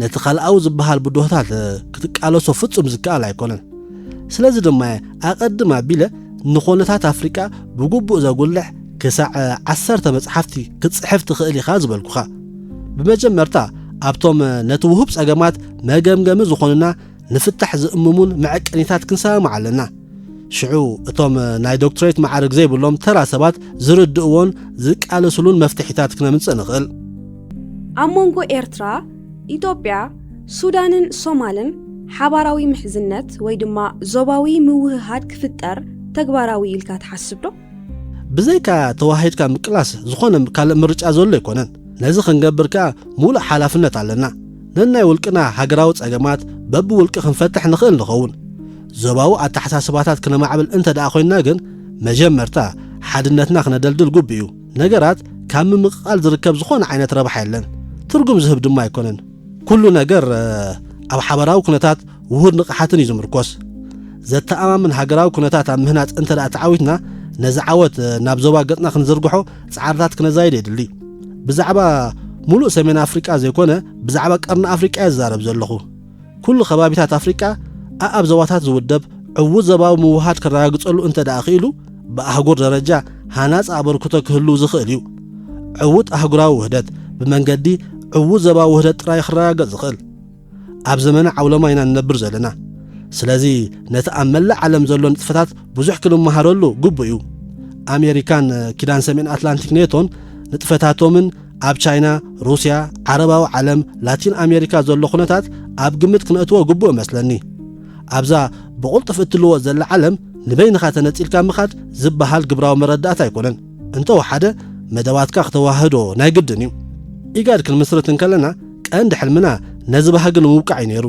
ነቲ ካልኣዊ ዝበሃል ብድሆታት ክትቃለሶ ፍጹም ዝከኣል ኣይኮነን። ስለዚ ድማ ኣቐድም ኣቢለ ንኾነታት ኣፍሪቃ ብግቡእ ዘጉልሕ ክሳዕ ዓሰርተ መጽሓፍቲ ክትጽሕፍ ትኽእል ኢኻ ዝበልኩኻ። ብመጀመርታ ኣብቶም ነቲ ውሁብ ጸገማት መገምገሚ ዝኾኑና ንፍታሕ ዝእምሙን መዐቀኒታት ክንሰማማዕ ኣለና። ሽዑ እቶም ናይ ዶክትሬት ማዕርግ ዘይብሎም ተራ ሰባት ዝርድእዎን ዝቃለስሉን መፍትሒታት ክነምጽእ ንኽእል። ኣብ መንጎ ኤርትራ፣ ኢትዮጵያ፣ ሱዳንን ሶማልን ሓባራዊ ምሕዝነት ወይ ድማ ዞባዊ ምውህሃድ ክፍጠር ተግባራዊ ኢልካ ትሓስብ ዶ? ብዘይካ ተዋሂድካ ምቅላስ ዝኾነ ካልእ ምርጫ ዘሎ ኣይኮነን። ነዚ ክንገብር ከኣ ሙሉእ ሓላፍነት ኣለና። ነናይ ውልቅና ሃገራዊ ጸገማት በብውልቂ ክንፈትሕ ንኽእል ንኸውን። ዞባዊ ኣተሓሳስባታት ክነማዕብል እንተ ደኣ ኮይንና ግን መጀመርታ ሓድነትና ክነደልድል ግቡእ እዩ። ነገራት ካብ ምምቕቓል ዝርከብ ዝኾነ ዓይነት ረብሓ የለን። ትርጉም ዝህብ ድማ ኣይኮነን። ኩሉ ነገር ኣብ ሓበራዊ ኩነታት ውሁድ ንቕሓትን እዩ ዝምርኮስ። ዘተኣማምን ሃገራዊ ኩነታት ኣብ ምህናጽ እንተ ደኣ ተዓዊትና ነዚ ዓወት ናብ ዞባ ገጽና ክንዝርግሖ ጻዕርታት ክነዛይድ የድሊ። ብዛዕባ ሙሉእ ሰሜን ኣፍሪቃ ዘይኮነ ብዛዕባ ቀርኒ ኣፍሪቃ እየ ዝዛረብ ዘለኹ። ኩሉ ከባቢታት ኣፍሪቃ ኣኣብ ዞባታት ዝውደብ ዕዉት ዞባዊ ምውሃድ ክረጋግጸሉ እንተ ደኣ ክኢሉ ብኣህጉር ደረጃ ሃናጺ ኣበርክቶ ክህሉ ዝኽእል እዩ። ዕዉት ኣህጉራዊ ውህደት ብመንገዲ ዕዉት ዞባዊ ውህደት ጥራይ ክረጋገጽ ዝኽእል። ኣብ ዘመነ ዓውለማ ኢና ንነብር ዘለና። ስለዚ ነቲ ኣብ መላእ ዓለም ዘሎ ንጥፈታት ብዙሕ ክንመሃረሉ ግቡእ እዩ። ኣሜሪካን ኪዳን ሰሜን ኣትላንቲክ ኔቶን ንጥፈታቶምን ኣብ ቻይና፣ ሩስያ፣ ዓረባዊ ዓለም፣ ላቲን ኣሜሪካ ዘሎ ኩነታት ኣብ ግምት ክነእትዎ ግቡእ እመስለኒ። ኣብዛ ብቕልጡፍ እትልወጥ ዘላ ዓለም ንበይንኻ ተነጺልካ ምኻድ ዝበሃል ግብራዊ መረዳእታ ኣይኮነን። እንተወሓደ መደባትካ ክተዋህዶ ናይ ግድን እዩ። ኢጋድ ክንምስርት እንከለና ቀንዲ ሕልምና ነዚ ባህጊ ንምውቃዕ እዩ ነይሩ።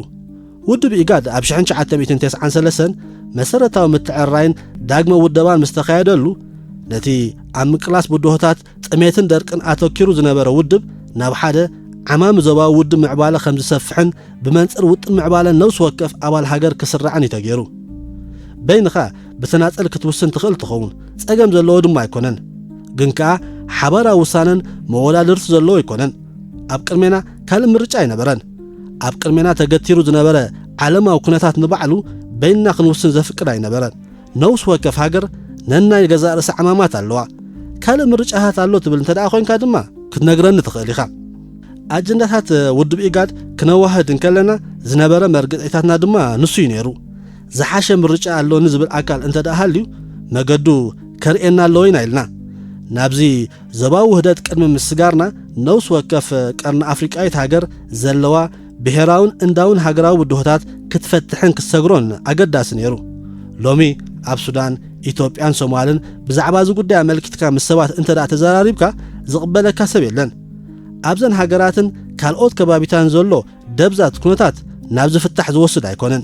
ውድብ ኢጋድ ኣብ ሽሕን ትሽዓተ ሚእትን ተስዓን ሰለስተን መሰረታዊ ምትዕርራይን ዳግመ ውደባን ምስ ተኻየደሉ፣ ነቲ ኣብ ምቅላስ ብድሆታት፣ ጥሜትን ደርቅን ኣተኪሩ ዝነበረ ውድብ ናብ ሓደ ዓማሚ ዞባዊ ውድብ ምዕባለ ከም ዝሰፍሕን ብመንጽር ውጥን ምዕባለ ነፍሲ ወከፍ ኣባል ሃገር ክስራዕን እዩ ተገይሩ። በይንኻ ብተናጸል ክትውስን ትኽእል ትኸውን፣ ጸገም ዘለዎ ድማ ኣይኮነን። ግን ከኣ ሓባራዊ ውሳነን መወዳድርቲ ዘለዎ ኣይኮነን። ኣብ ቅድሜና ካልእ ምርጫ ኣይነበረን። ኣብ ቅድሜና ተገቲሩ ዝነበረ ዓለማዊ ኩነታት ንባዕሉ በይንና ክንውስን ዘፍቅድ ኣይነበረን። ነውስ ወከፍ ሃገር ነናይ ገዛእ ርእሳ ዕማማት ኣለዋ። ካልእ ምርጫታት ኣሎ ትብል እንተ ደኣ ኮይንካ ድማ ክትነግረኒ ትኽእል ኢኻ። ኣጀንዳታት ውድብ ኢጋድ ክነዋህድ እንከለና ዝነበረ መርገጺታትና ድማ ንሱ እዩ ነይሩ። ዝሓሸ ምርጫ ኣሎኒ ዝብል ኣካል እንተ ደኣ ሃልዩ መገዱ ከርእየና ኣለዎ ኢና ኢልና። ናብዚ ዞባዊ ውህደት ቅድሚ ምስጋርና ነውስ ወከፍ ቀርኒ ኣፍሪቃዊት ሃገር ዘለዋ ብሄራውን እንዳውን ሃገራዊ ብድሆታት ክትፈትሕን ክትሰግሮን ኣገዳሲ ነይሩ። ሎሚ ኣብ ሱዳን፣ ኢትዮጵያን ሶማልን ብዛዕባ እዚ ጉዳይ ኣመልኪትካ ምስ ሰባት እንተ ደኣ ተዘራሪብካ ዝቕበለካ ሰብ የለን። ኣብዘን ሃገራትን ካልኦት ከባቢታን ዘሎ ደብዛት ኩነታት ናብ ዝፍታሕ ዝወስድ ኣይኮነን።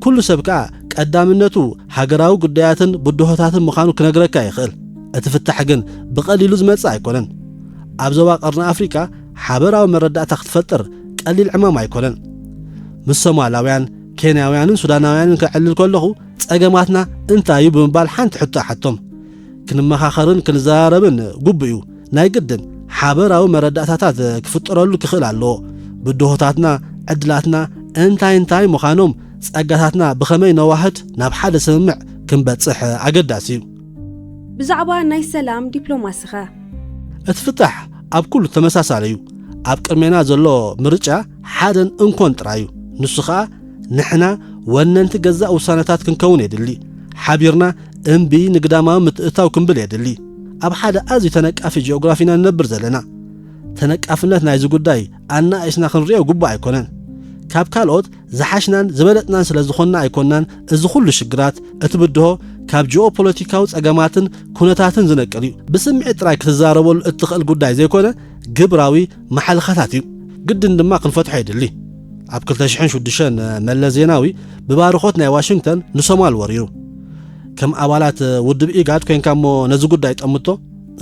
ኩሉ ሰብ ከኣ ቀዳምነቱ ሃገራዊ ጉዳያትን ብድሆታትን ምዃኑ ክነግረካ ይኽእል። እቲ ፍታሕ ግን ብቐሊሉ ዝመጽእ ኣይኮነን። ኣብ ዞባ ቀርኒ ኣፍሪቃ ሓበራዊ መረዳእታ ክትፈጥር ቀሊል ዕማም ኣይኮነን። ምስ ሶማላውያን፣ ኬንያውያንን ሱዳናውያንን ከዕልል ከለኹ ጸገማትና እንታይ እዩ ብምባል ሓንቲ ሕቶ እሓቶም። ክንመኻኸርን ክንዘራረብን ግቡእ እዩ። ናይ ግድን ሓበራዊ መረዳእታታት ክፍጠረሉ ክኽእል ኣለዎ። ብድሆታትና፣ ዕድላትና እንታይ እንታይ ምዃኖም፣ ጸጋታትና ብኸመይ ነዋህድ ናብ ሓደ ስምምዕ ክንበጽሕ ኣገዳሲ እዩ። ብዛዕባ ናይ ሰላም ዲፕሎማሲኸ? እቲ ፍታሕ ኣብ ኩሉ ተመሳሳሊ እዩ። ኣብ ቅድሜና ዘሎ ምርጫ ሓደን እንኮን ጥራይ እዩ። ንሱ ኸኣ ንሕና ወነንቲ ገዛእ ውሳነታት ክንከውን የድሊ። ሓቢርና እምቢ ንግዳማዊ ምትእትታው ክንብል የድሊ። ኣብ ሓደ ኣዝዩ ተነቃፊ ጂኦግራፊ ኢና ንነብር ዘለና። ተነቃፍነት ናይዚ ጉዳይ ኣናእስና ክንሪኦ ግቡእ ኣይኮነን። ካብ ካልኦት ዝሓሽናን ዝበለጽናን ስለ ዝኾንና ኣይኮንናን። እዚ ኩሉ ሽግራት፣ እቲ ብድሆ ካብ ጂኦፖለቲካዊ ጸገማትን ኩነታትን ዝነቅል እዩ። ብስምዒት ጥራይ ክትዛረበሉ እትኽእል ጉዳይ ዘይኮነ ግብራዊ መሓልኻታት እዩ። ግድን ድማ ክንፈትሖ የድሊ። ኣብ ክልተ ሽሕን ሽዱሽተን መለስ ዜናዊ ብባርኾት ናይ ዋሽንግተን ንሶማል ወሪሩ። ከም ኣባላት ውድብ ኢጋድ ኮይንካ እሞ ነዚ ጉዳይ ጠምቶ።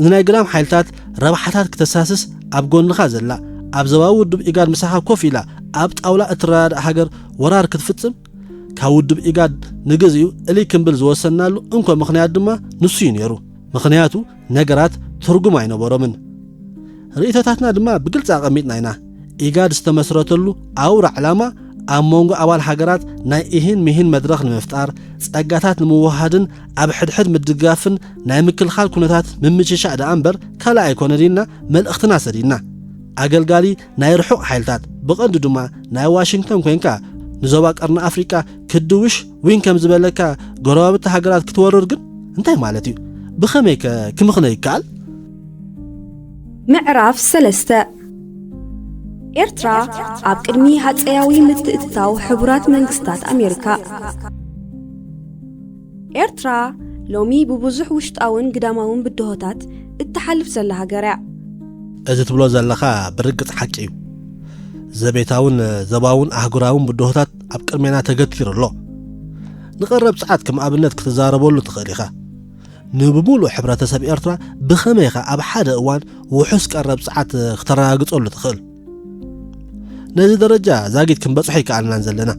ንናይ ግዳም ሓይልታት ረብሓታት ክተሳስስ ኣብ ጎንኻ ዘላ፣ ኣብ ዞባዊ ውድብ ኢጋድ ምሳኻ ኮፍ ኢላ ኣብ ጣውላ እትረዳዳእ ሃገር ወራር ክትፍጽም ካብ ውድብ ኢጋድ ንግዚኡ እልይ ክንብል ዝወሰንናሉ እንኮ ምኽንያት ድማ ንሱ እዩ ነይሩ። ምኽንያቱ ነገራት ትርጉም ኣይነበሮምን። ርእይቶታትና ድማ ብግልጺ ኣቐሚጥና ኢና። ኢጋድ ዝተመስረተሉ ኣውራ ዕላማ ኣብ መንጎ ኣባል ሃገራት ናይ ኢሂን ሚሂን መድረኽ ንምፍጣር፣ ጸጋታት ንምውሃድን ኣብ ሕድሕድ ምድግጋፍን ናይ ምክልኻል ኩነታት ምምችሻእ ደኣ እምበር ካልእ ኣይኮነን ኢልና መልእኽትና ሰዲድና። ኣገልጋሊ ናይ ርሑቕ ሓይልታት፣ ብቐንዱ ድማ ናይ ዋሽንግተን ኮይንካ ንዞባ ቀርኒ ኣፍሪቃ ክትድውሽ ዊን ከም ዝበለካ ጎረባብቲ ሃገራት ክትወርር ግን እንታይ ማለት እዩ? ብኸመይ ከ ክምኽነ ይከኣል? ምዕራፍ ሰለስተ። ኤርትራ ኣብ ቅድሚ ሃጸያዊ ምትእትታው ሕቡራት መንግስታት ኣሜሪካ። ኤርትራ ሎሚ ብብዙሕ ውሽጣውን ግዳማውን ብድሆታት እትሓልፍ ዘላ ሃገር እያ። እዚ ትብሎ ዘለኻ ብርግጽ ሓቂ እዩ። ዘቤታውን ዘባውን ኣህጉራውን ብድሆታት ኣብ ቅድሜና ተገቲሩ ኣሎ። ንቐረብ ጸዓት ከም ኣብነት ክትዛረበሉ ትኽእል ኢኻ። ንብምሉእ ሕብረተሰብ ኤርትራ ብኸመይ ኢኻ ኣብ ሓደ እዋን ውሑስ ቀረብ ጸዓት ክተረጋግጸሉ ትኽእል? ነዚ ደረጃ ዛጊት ክንበጽሖ ኣይከኣልናን ዘለና።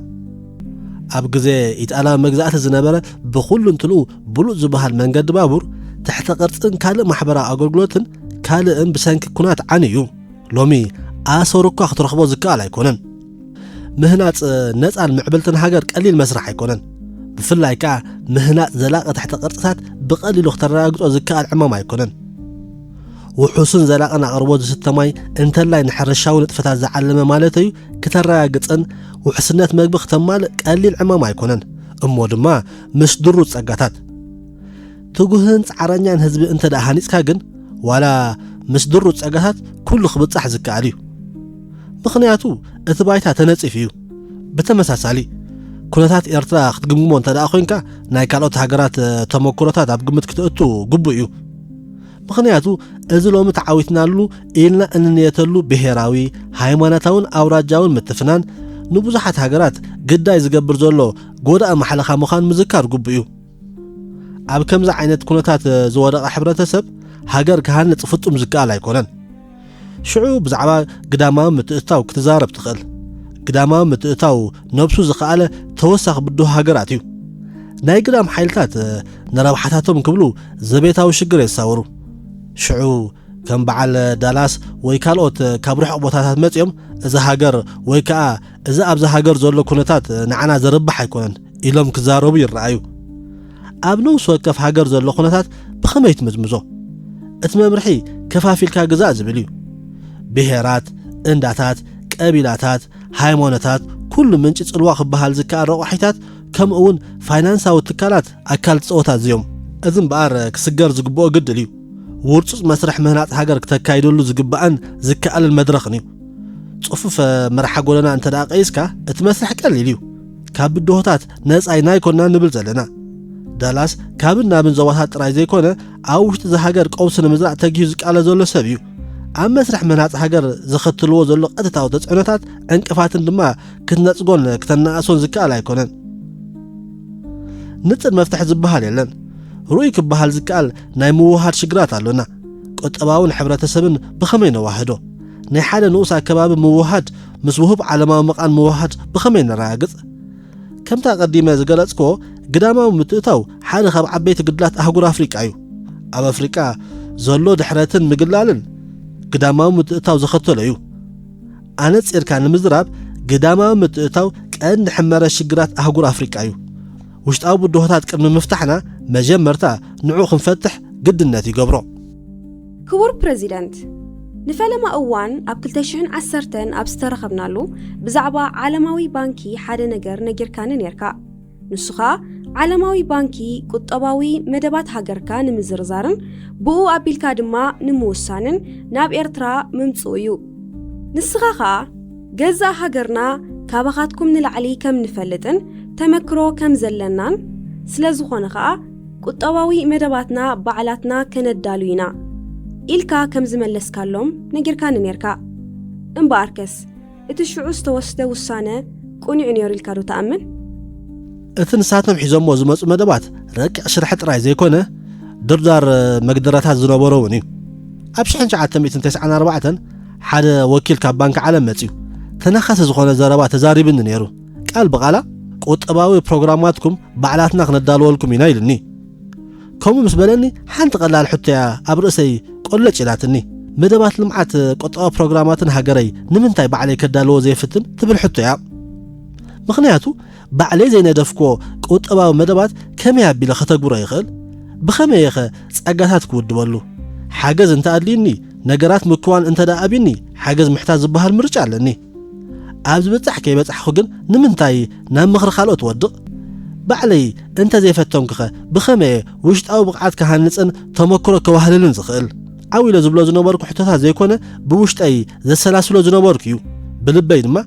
ኣብ ግዜ ኢጣልያዊ መግዛእቲ ዝነበረ ብኹሉ እንትንኡ ብሉጽ ዝበሃል መንገዲ ባቡር፣ ትሕተ ቅርጽን ካልእ ማሕበራዊ ኣገልግሎትን ካልእን ብሰንኪ ኩናት ዓንዩ ሎሚ ኣሰሩ እኳ ክትረኽቦ ዝከኣል ኣይኮነን። ምህናጽ ነጻን ምዕብልትን ሃገር ቀሊል መስርሕ ኣይኮነን። ብፍላይ ከኣ ምህናጽ ዘላቒ ትሕተ ቅርጽታት ብቐሊሉ ክተረጋግጾ ዝከኣል ዕማም ኣይኮነን። ውሑስን ዘላቕን ኣቕርቦት ዝስተ ማይ እንተላይ ንሕርሻዊ ንጥፈታት ዝዓለመ ማለተዩ ክተረጋግጽን ውሕስነት መግቢ ክተማልእ ቀሊል ዕማም ኣይኮነን። እሞ ድማ ምስ ድሩት ጸጋታት። ትጉህን ጻዕረኛን ህዝቢ እንተ ደኣ ሃኒጽካ ግን ዋላ ምስ ድሩት ጸጋታት ኩሉ ክብጻሕ ዝከኣል እዩ። ምኽንያቱ እቲ ባይታ ተነጺፉ እዩ። ብተመሳሳሊ፣ ኩነታት ኤርትራ ክትግምግሞ እንተ ደኣ ኮይንካ፣ ናይ ካልኦት ሃገራት ተመኩሮታት ኣብ ግምት ክትእቱ ግቡእ እዩ። ምኽንያቱ፣ እዚ ሎሚ ተዓዊትናሉ ኢልና እንንየተሉ ብሄራዊ፣ ሃይማኖታውን ኣውራጃውን ምትፍናን፣ ንብዙሓት ሃገራት ግዳይ ዝገብር ዘሎ ጎዳኢ ማሕለኻ ምዃን ምዝካር ግቡእ እዩ። ኣብ ከምዚ ዓይነት ኩነታት ዝወደቐ ሕብረተሰብ፣ ሃገር ክሃንጽ ፍጹም ዝከኣል ኣይኮነን። ሽዑ ብዛዕባ ግዳማዊ ምትእትታው ክትዛረብ ትኽእል። ግዳማዊ ምትእትታው ነብሱ ዝኸኣለ ተወሳኺ ብድሆ ሃገራት እዩ። ናይ ግዳም ሓይልታት ንረብሓታቶም ክብሉ ዘቤታዊ ሽግር የሳውሩ። ሽዑ ከም በዓል ዳላስ ወይ ካልኦት ካብ ርሑቕ ቦታታት መጺኦም፣ እዚ ሃገር ወይ ከኣ እዚ ኣብዚ ሃገር ዘሎ ኩነታት ንዓና ዘርብሕ ኣይኮነን ኢሎም ክዛረቡ ይረኣዩ። ኣብ ነውሲ ወከፍ ሃገር ዘሎ ኩነታት ብኸመይ ትምዝምዞ? እቲ መምርሒ ከፋፊልካ ግዛእ ዝብል እዩ። ብሄራት፣ እንዳታት፣ ቀቢላታት፣ ሃይማኖታት፣ ኩሉ ምንጪ ጽልዋ ክበሃል ዝከኣል ረቋሒታት፣ ከምኡ እውን ፋይናንሳዊ ትካላት ኣካል ጸወታ እዚኦም። እዚ እምበኣር ክስገር ዝግብኦ ግድል እዩ። ውርጹጽ መስርሕ ምህናጽ ሃገር ክተካይደሉ ዝግባእን ዝከኣልን መድረኽን እዩ። ጽፉፍ መርሓ ጎደና እንተ ደኣ ቀይስካ፣ እቲ መስርሕ ቀሊል እዩ። ካብ ብድሆታት ነጻ ኢና ኣይኮንና ንብል ዘለና። ዳላስ ካብን ናብን ዞባታት ጥራይ ዘይኮነ፣ ኣብ ውሽጢ እዚ ሃገር ቀውሲ ንምዝራእ ተጊሁ ዝቃለ ዘሎ ሰብ እዩ። ኣብ መስርሕ ምህናጽ ሃገር ዘኸትልዎ ዘሎ ቀጥታዊ ተጽዕኖታት ዕንቅፋትን ድማ ክትነጽጎን ክተነኣሶን ዝከኣል ኣይኮነን። ንጽር መፍትሒ ዝበሃል የለን። ርኡይ ክበሃል ዝከኣል ናይ ምውሃድ ሽግራት ኣሎና። ቁጠባውን ሕብረተሰብን ብኸመይ ነዋህዶ? ናይ ሓደ ንኡስ ኣከባቢ ምውሃድ ምስ ውሁብ ዓለማዊ መቓን ምውሃድ ብኸመይ ነረጋግጽ? ከምታ ኣቐዲመ ዝገለጽክዎ፣ ግዳማዊ ምትእታው ሓደ ካብ ዓበይቲ ግድላት ኣህጉር ኣፍሪቃ እዩ። ኣብ ኣፍሪቃ ዘሎ ድሕረትን ምግላልን ግዳማዊ ምትእታው ዘኸተሎ እዩ። ኣነጺርካ ንምዝራብ፣ ግዳማዊ ምትእታው ቀንዲ ሕመረ ሽግራት ኣህጉር ኣፍሪቃ እዩ። ውሽጣዊ ብድሆታት ቅድሚ ምፍታሕና፣ መጀመርታ ንዑ ክንፈትሕ ግድነት ይገብሮ። ክቡር ፕረዚደንት፣ ንፈለማ እዋን ኣብ ክልተ ሽሕን ዓሰርተን ኣብ ዝተረኸብናሉ፣ ብዛዕባ ዓለማዊ ባንኪ ሓደ ነገር ነጊርካኒ ነርካ። ንሱ ኸኣ፣ ዓለማዊ ባንኪ ቁጠባዊ መደባት ሃገርካ ንምዝርዛርን ብኡ ኣቢልካ ድማ ንምውሳንን ናብ ኤርትራ ምምጽኡ እዩ። ንስኻ ኸኣ፣ ገዛእ ሃገርና ካባኻትኩም ንላዕሊ ከም ንፈልጥን ተመክሮ ከም ዘለናን፣ ስለ ዝኾነ ኸኣ፣ ቁጠባዊ መደባትና ባዕላትና ከነዳሉ ኢና ኢልካ ከም ዝመለስካሎም ነጊርካኒ ነርካ። እምበኣርከስ፣ እቲ ሽዑ ዝተወስደ ውሳነ ቅኑዕ ነይሩ ኢልካ ዶ ትኣምን? እቲ ንሳቶም ሒዞሞ ዝመጹ መደባት ረቂቕ ሽርሒ ጥራይ ዘይኮነ፣ ድርዳር መግደረታት ዝነበሮ እውን እዩ። ኣብ ሽሕን ትሽዓተ ሚእትን ተስዓን ኣርባዕተን ሓደ ወኪል ካብ ባንክ ዓለም መጺኡ፣ ተናኻሲ ዝኾነ ዘረባ ተዛሪብኒ ነይሩ። ቃል ብቓላ፣ "ቁጠባዊ ፕሮግራማትኩም ባዕላትና ክነዳልወልኩም ኢና" ኢሉኒ። ከምኡ ምስ በለኒ፣ ሓንቲ ቀላል ሕቶ እያ ኣብ ርእሰይ ቆለጭ ኢላትኒ። "መደባት ልምዓት ቁጠባዊ ፕሮግራማትን ሃገረይ ንምንታይ ባዕለይ ከዳልዎ ዘይፍትን?" ትብል ሕቶ እያ። ምኽንያቱ፣ ባዕለይ ዘይነደፍክዎ ቁጠባዊ መደባት ከመይ ኣቢለ ከተግብሮ ይኽእል? ብኸመይ እየ ኸ ጸጋታት ክውድበሉ? ሓገዝ እንተ ኣድልዩኒ፣ ነገራት ምክዋን እንተ ደኣ ኣብዩኒ፣ ሓገዝ ምሕታት ዝበሃል ምርጫ ኣለኒ። ኣብ ዝብጻሕ ከይበጻሕኩ ግን ንምንታይ ናብ ምኽሪ ካልኦት እወድቕ? ባዕለይ እንተ ዘይፈተንኩኸ ብኸመይ እየ ውሽጣዊ ብቕዓት ክሃንጽን ተመክሮ ከዋህልልን ዝኽእል? ዓው ኢለ ዝብሎ ዝነበርኩ ሕቶታት ዘይኮነ ብውሽጠይ ዘሰላስሎ ዝነበርኩ እዩ። ብልበይ ድማ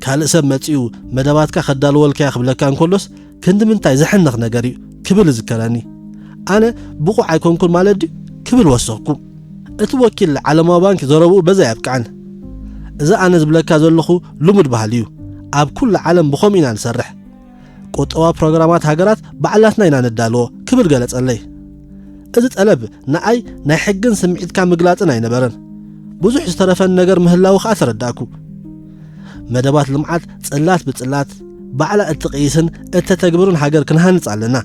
ካልእ ሰብ መጺኡ መደባትካ ከዳልወልካ'የ ክብለካ እንከሎስ ክንዲ ምንታይ ዘሕንኽ ነገር እዩ ክብል እዝከረኒ። ኣነ ብቑዕ ኣይኮንኩን ማለት ድዩ ክብል ወሰኽኩ። እቲ ወኪል ዓለማዊ ባንክ ዘረብኡ በዚ ኣየብቅዐን። እዚ ኣነ ዝብለካ ዘለኹ ልሙድ ባህሊ እዩ። ኣብ ኩሉ ዓለም ብኸምኡ ኢና ንሰርሕ። ቁጠባዊ ፕሮግራማት ሃገራት ባዕላትና ኢና ነዳልዎ ክብል ገለጸለይ። እዚ ጠለብ ንኣይ ናይ ሕግን ስምዒትካ ምግላጽን ኣይነበረን። ብዙሕ ዝተረፈን ነገር ምህላዉ ከኣ ተረዳእኩ። መደባት ልምዓት ጽላት ብጽላት ባዕላ እትቕይስን እተተግብርን ሃገር ክንሃንጽ ኣለና።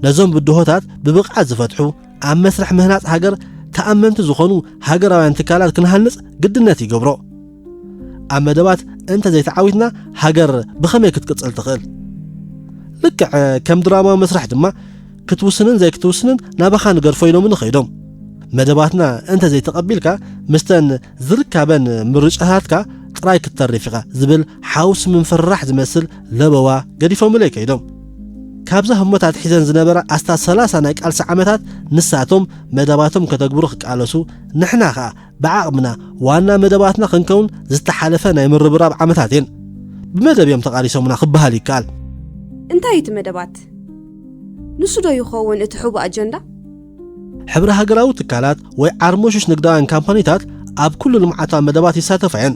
ነዞም ብድሆታት ብብቕዓት ዝፈትሑ፣ ኣብ መስርሕ ምህናጽ ሃገር ተኣመንቲ ዝኾኑ ሃገራውያን ትካላት ክንሃንጽ ግድነት ይገብሮ። ኣብ መደባት እንተ ዘይተዓዊትና ሃገር ብኸመይ ክትቅጽል ትኽእል? ልክዕ ከም ድራማዊ መስርሕ ድማ ክትውስንን ዘይክትውስንን ናባኻ ንገድፎ ኢሎምኒ ከይዶም። መደባትና እንተ ዘይተቐቢልካ ምስተን ዝርካበን ምርጫታትካ ጥራይ ክትተርፍ ኢኻ ዝብል ሓውሲ ምፍርራሕ ዝመስል ለበዋ ገዲፎምለይ ከይዶም። ካብዛ ህሞት ኣትሒዘን ዝነበራ ኣስታት ሰላሳ ናይ ቃልሲ ዓመታት ንሳቶም መደባቶም ከተግብሩ ክቃለሱ፣ ንሕና ኸኣ ብዓቕምና ዋና መደባትና ክንከውን ዝተሓለፈ ናይ ምርብራብ ዓመታት እየን። ብመደብ እዮም ተቓሪሶምና ክበሃል ይከኣል። እንታይ እቲ መደባት? ንሱ ዶ ይኸውን እቲ ሕቡእ ኣጀንዳ? ሕብረ ሃገራዊ ትካላት ወይ ዓርሞሽሽ ንግዳውያን ካምፓኒታት ኣብ ኩሉ ልምዓታዊ መደባት ይሳተፋ እየን።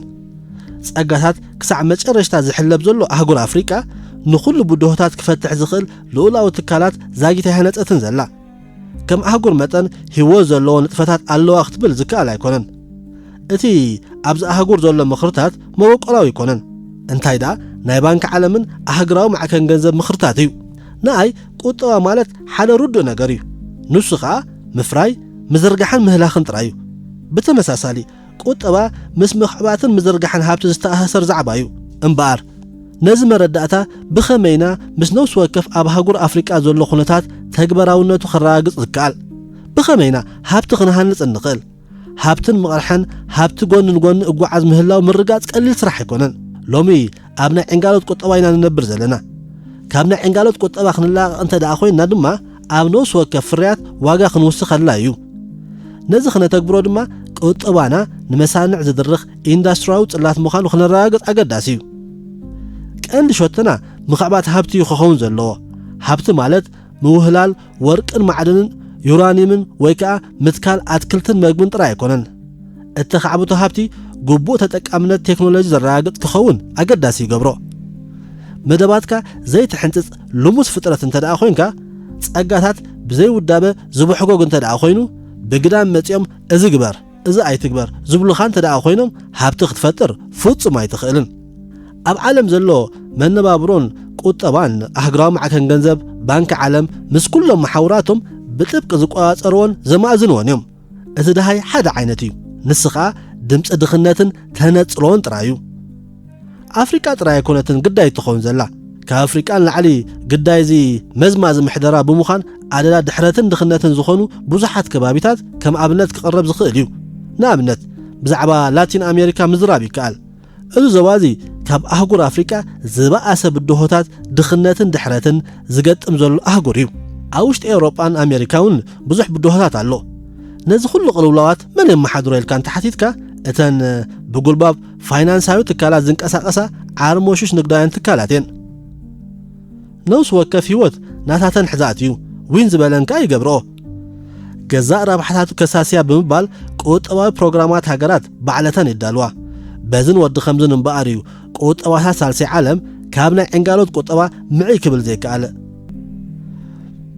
ጸጋታት ክሳዕ መጨረሽታ ዝሕለብ ዘሎ ኣህጉር ኣፍሪቃ ንኹሉ ብድሆታት ክፈትሕ ዝኽእል ልኡላዊ ትካላት ዛጊት ኣይሃነጸትን ዘላ። ከም ኣህጉር መጠን ህይወት ዘለዎ ንጥፈታት ኣለዋ ክትብል ዝከኣል ኣይኮነን። እቲ ኣብዚ ኣህጉር ዘሎ ምኽርታት መበቆላዊ ኣይኮነን። እንታይ ደኣ ናይ ባንኪ ዓለምን ኣህግራዊ ማዕከን ገንዘብ ምኽርታት እዩ። ንኣይ ቁጠባ ማለት ሓደ ርዱእ ነገር እዩ። ንሱ ኸኣ ምፍራይ፣ ምዝርጋሕን ምህላኽን ጥራይ እዩ። ብተመሳሳሊ ቁጠባ ምስ ምኽዕባትን ምዝርጋሕን ሃብቲ ዝተኣሳሰር ዛዕባ እዩ። እምበኣር ነዚ መረዳእታ ብኸመይና ምስ ነፍሲ ወከፍ ኣብ ኣህጉር ኣፍሪቃ ዘሎ ኩነታት ተግባራውነቱ ከረጋግጽ ዝከኣል? ብኸመይና ሃብቲ ክንሃንጽ እንኽእል? ሃብትን ምቕርሐን ሃብቲ ጎኒ ንጎኒ እጓዓዝ ምህላው ምርጋጽ ቀሊል ስራሕ ኣይኮነን። ሎሚ ኣብ ናይ ዕንጋሎት ቁጠባ ኢና ንነብር ዘለና። ካብ ናይ ዕንጋሎት ቁጠባ ክንላቐቕ እንተ ደኣ ኮይንና ድማ ኣብ ነፍሲ ወከፍ ፍርያት ዋጋ ክንውስኽ ኣድላዪ እዩ። ነዚ ክነተግብሮ ድማ ቁጠባና ንመሳንዕ ዝድርኽ ኢንዳስትሪያዊ ጽላት ምዃኑ ክነረጋግጽ ኣገዳሲ እዩ። ቀንዲ ሸቶና ምኽዕባት ሃብቲ እዩ ክኸውን ዘለዎ። ሃብቲ ማለት ምውህላል ወርቅን ማዕድንን ዩራኒየምን ወይ ከኣ ምትካል ኣትክልትን መግብን ጥራይ ኣይኮነን። እተኻዕብቶ ሃብቲ ግቡእ ተጠቃምነት ቴክኖሎጂ ዘረጋግጽ ክኸውን ኣገዳሲ ይገብሮ። መደባትካ ዘይትሕንጽጽ ልሙስ ፍጥረት እንተ ደኣ ኮይንካ፣ ጸጋታት ብዘይውዳበ ዝብሕጎግ እንተ ደኣ ኮይኑ፣ ብግዳም መጺኦም እዚ ግበር፣ እዚ ኣይትግበር ዝብሉኻ እንተ ደኣ ኮይኖም፣ ሃብቲ ክትፈጥር ፍጹም ኣይትኽእልን። ኣብ ዓለም ዘሎ መነባብሮን ቁጠባን ኣህግራዊ ማዕከን ገንዘብ፣ ባንኪ ዓለም ምስ ኩሎም መሓውራቶም ብጥብቂ ዝቆጻጸርዎን ዘማእዝንዎን እዮም። እቲ ደሃይ ሓደ ዓይነት እዩ። ንሱ ኸኣ ድምጺ ድኽነትን ተነጽሎን ጥራይ እዩ። ኣፍሪቃ ጥራይ ኣይኮነትን ግዳይ ትኸውን ዘላ። ካብ ኣፍሪቃ ንላዕሊ ግዳይ እዚ መዝማዚ ምሕደራ ብምዃን ኣደዳ ድሕረትን ድኽነትን ዝኾኑ ብዙሓት ከባቢታት ከም ኣብነት ክቐረብ ዝኽእል እዩ። ንኣብነት ብዛዕባ ላቲን ኣሜሪካ ምዝራብ ይከኣል። እዚ ዞባ እዚ ካብ ኣህጉር ኣፍሪቃ ዝበኣሰ ብድሆታት ድኽነትን ድሕረትን ዝገጥም ዘሎ ኣህጉር እዩ። ኣብ ውሽጢ ኤውሮጳን ኣሜሪካ እውን ብዙሕ ብድሆታት ኣሎ። ነዚ ኩሉ ቅልውላዋት መን የመሓድሮ ኢልካ እንተሓቲትካ፣ እተን ብጉልባብ ፋይናንሳዊ ትካላት ዝንቀሳቐሳ ዓርሞሽሽ ንግዳውያን ትካላት እየን። ነውስ ወከፍ ህይወት ናታተን ሕዛእት እዩ፣ ዊን ዝበለን ከኣ ይገብርኦ። ገዛእ ረብሓታቱ ከሳስያ ብምባል ቁጠባዊ ፕሮግራማት ሃገራት ባዕለተን የዳልዋ። በዝን ወዲ ከምዝን እምበኣር እዩ ቁጠባታት ሳልሳይ ዓለም ካብ ናይ ዕንጋሎት ቁጠባ ምዕይ ክብል ዘይከኣለ።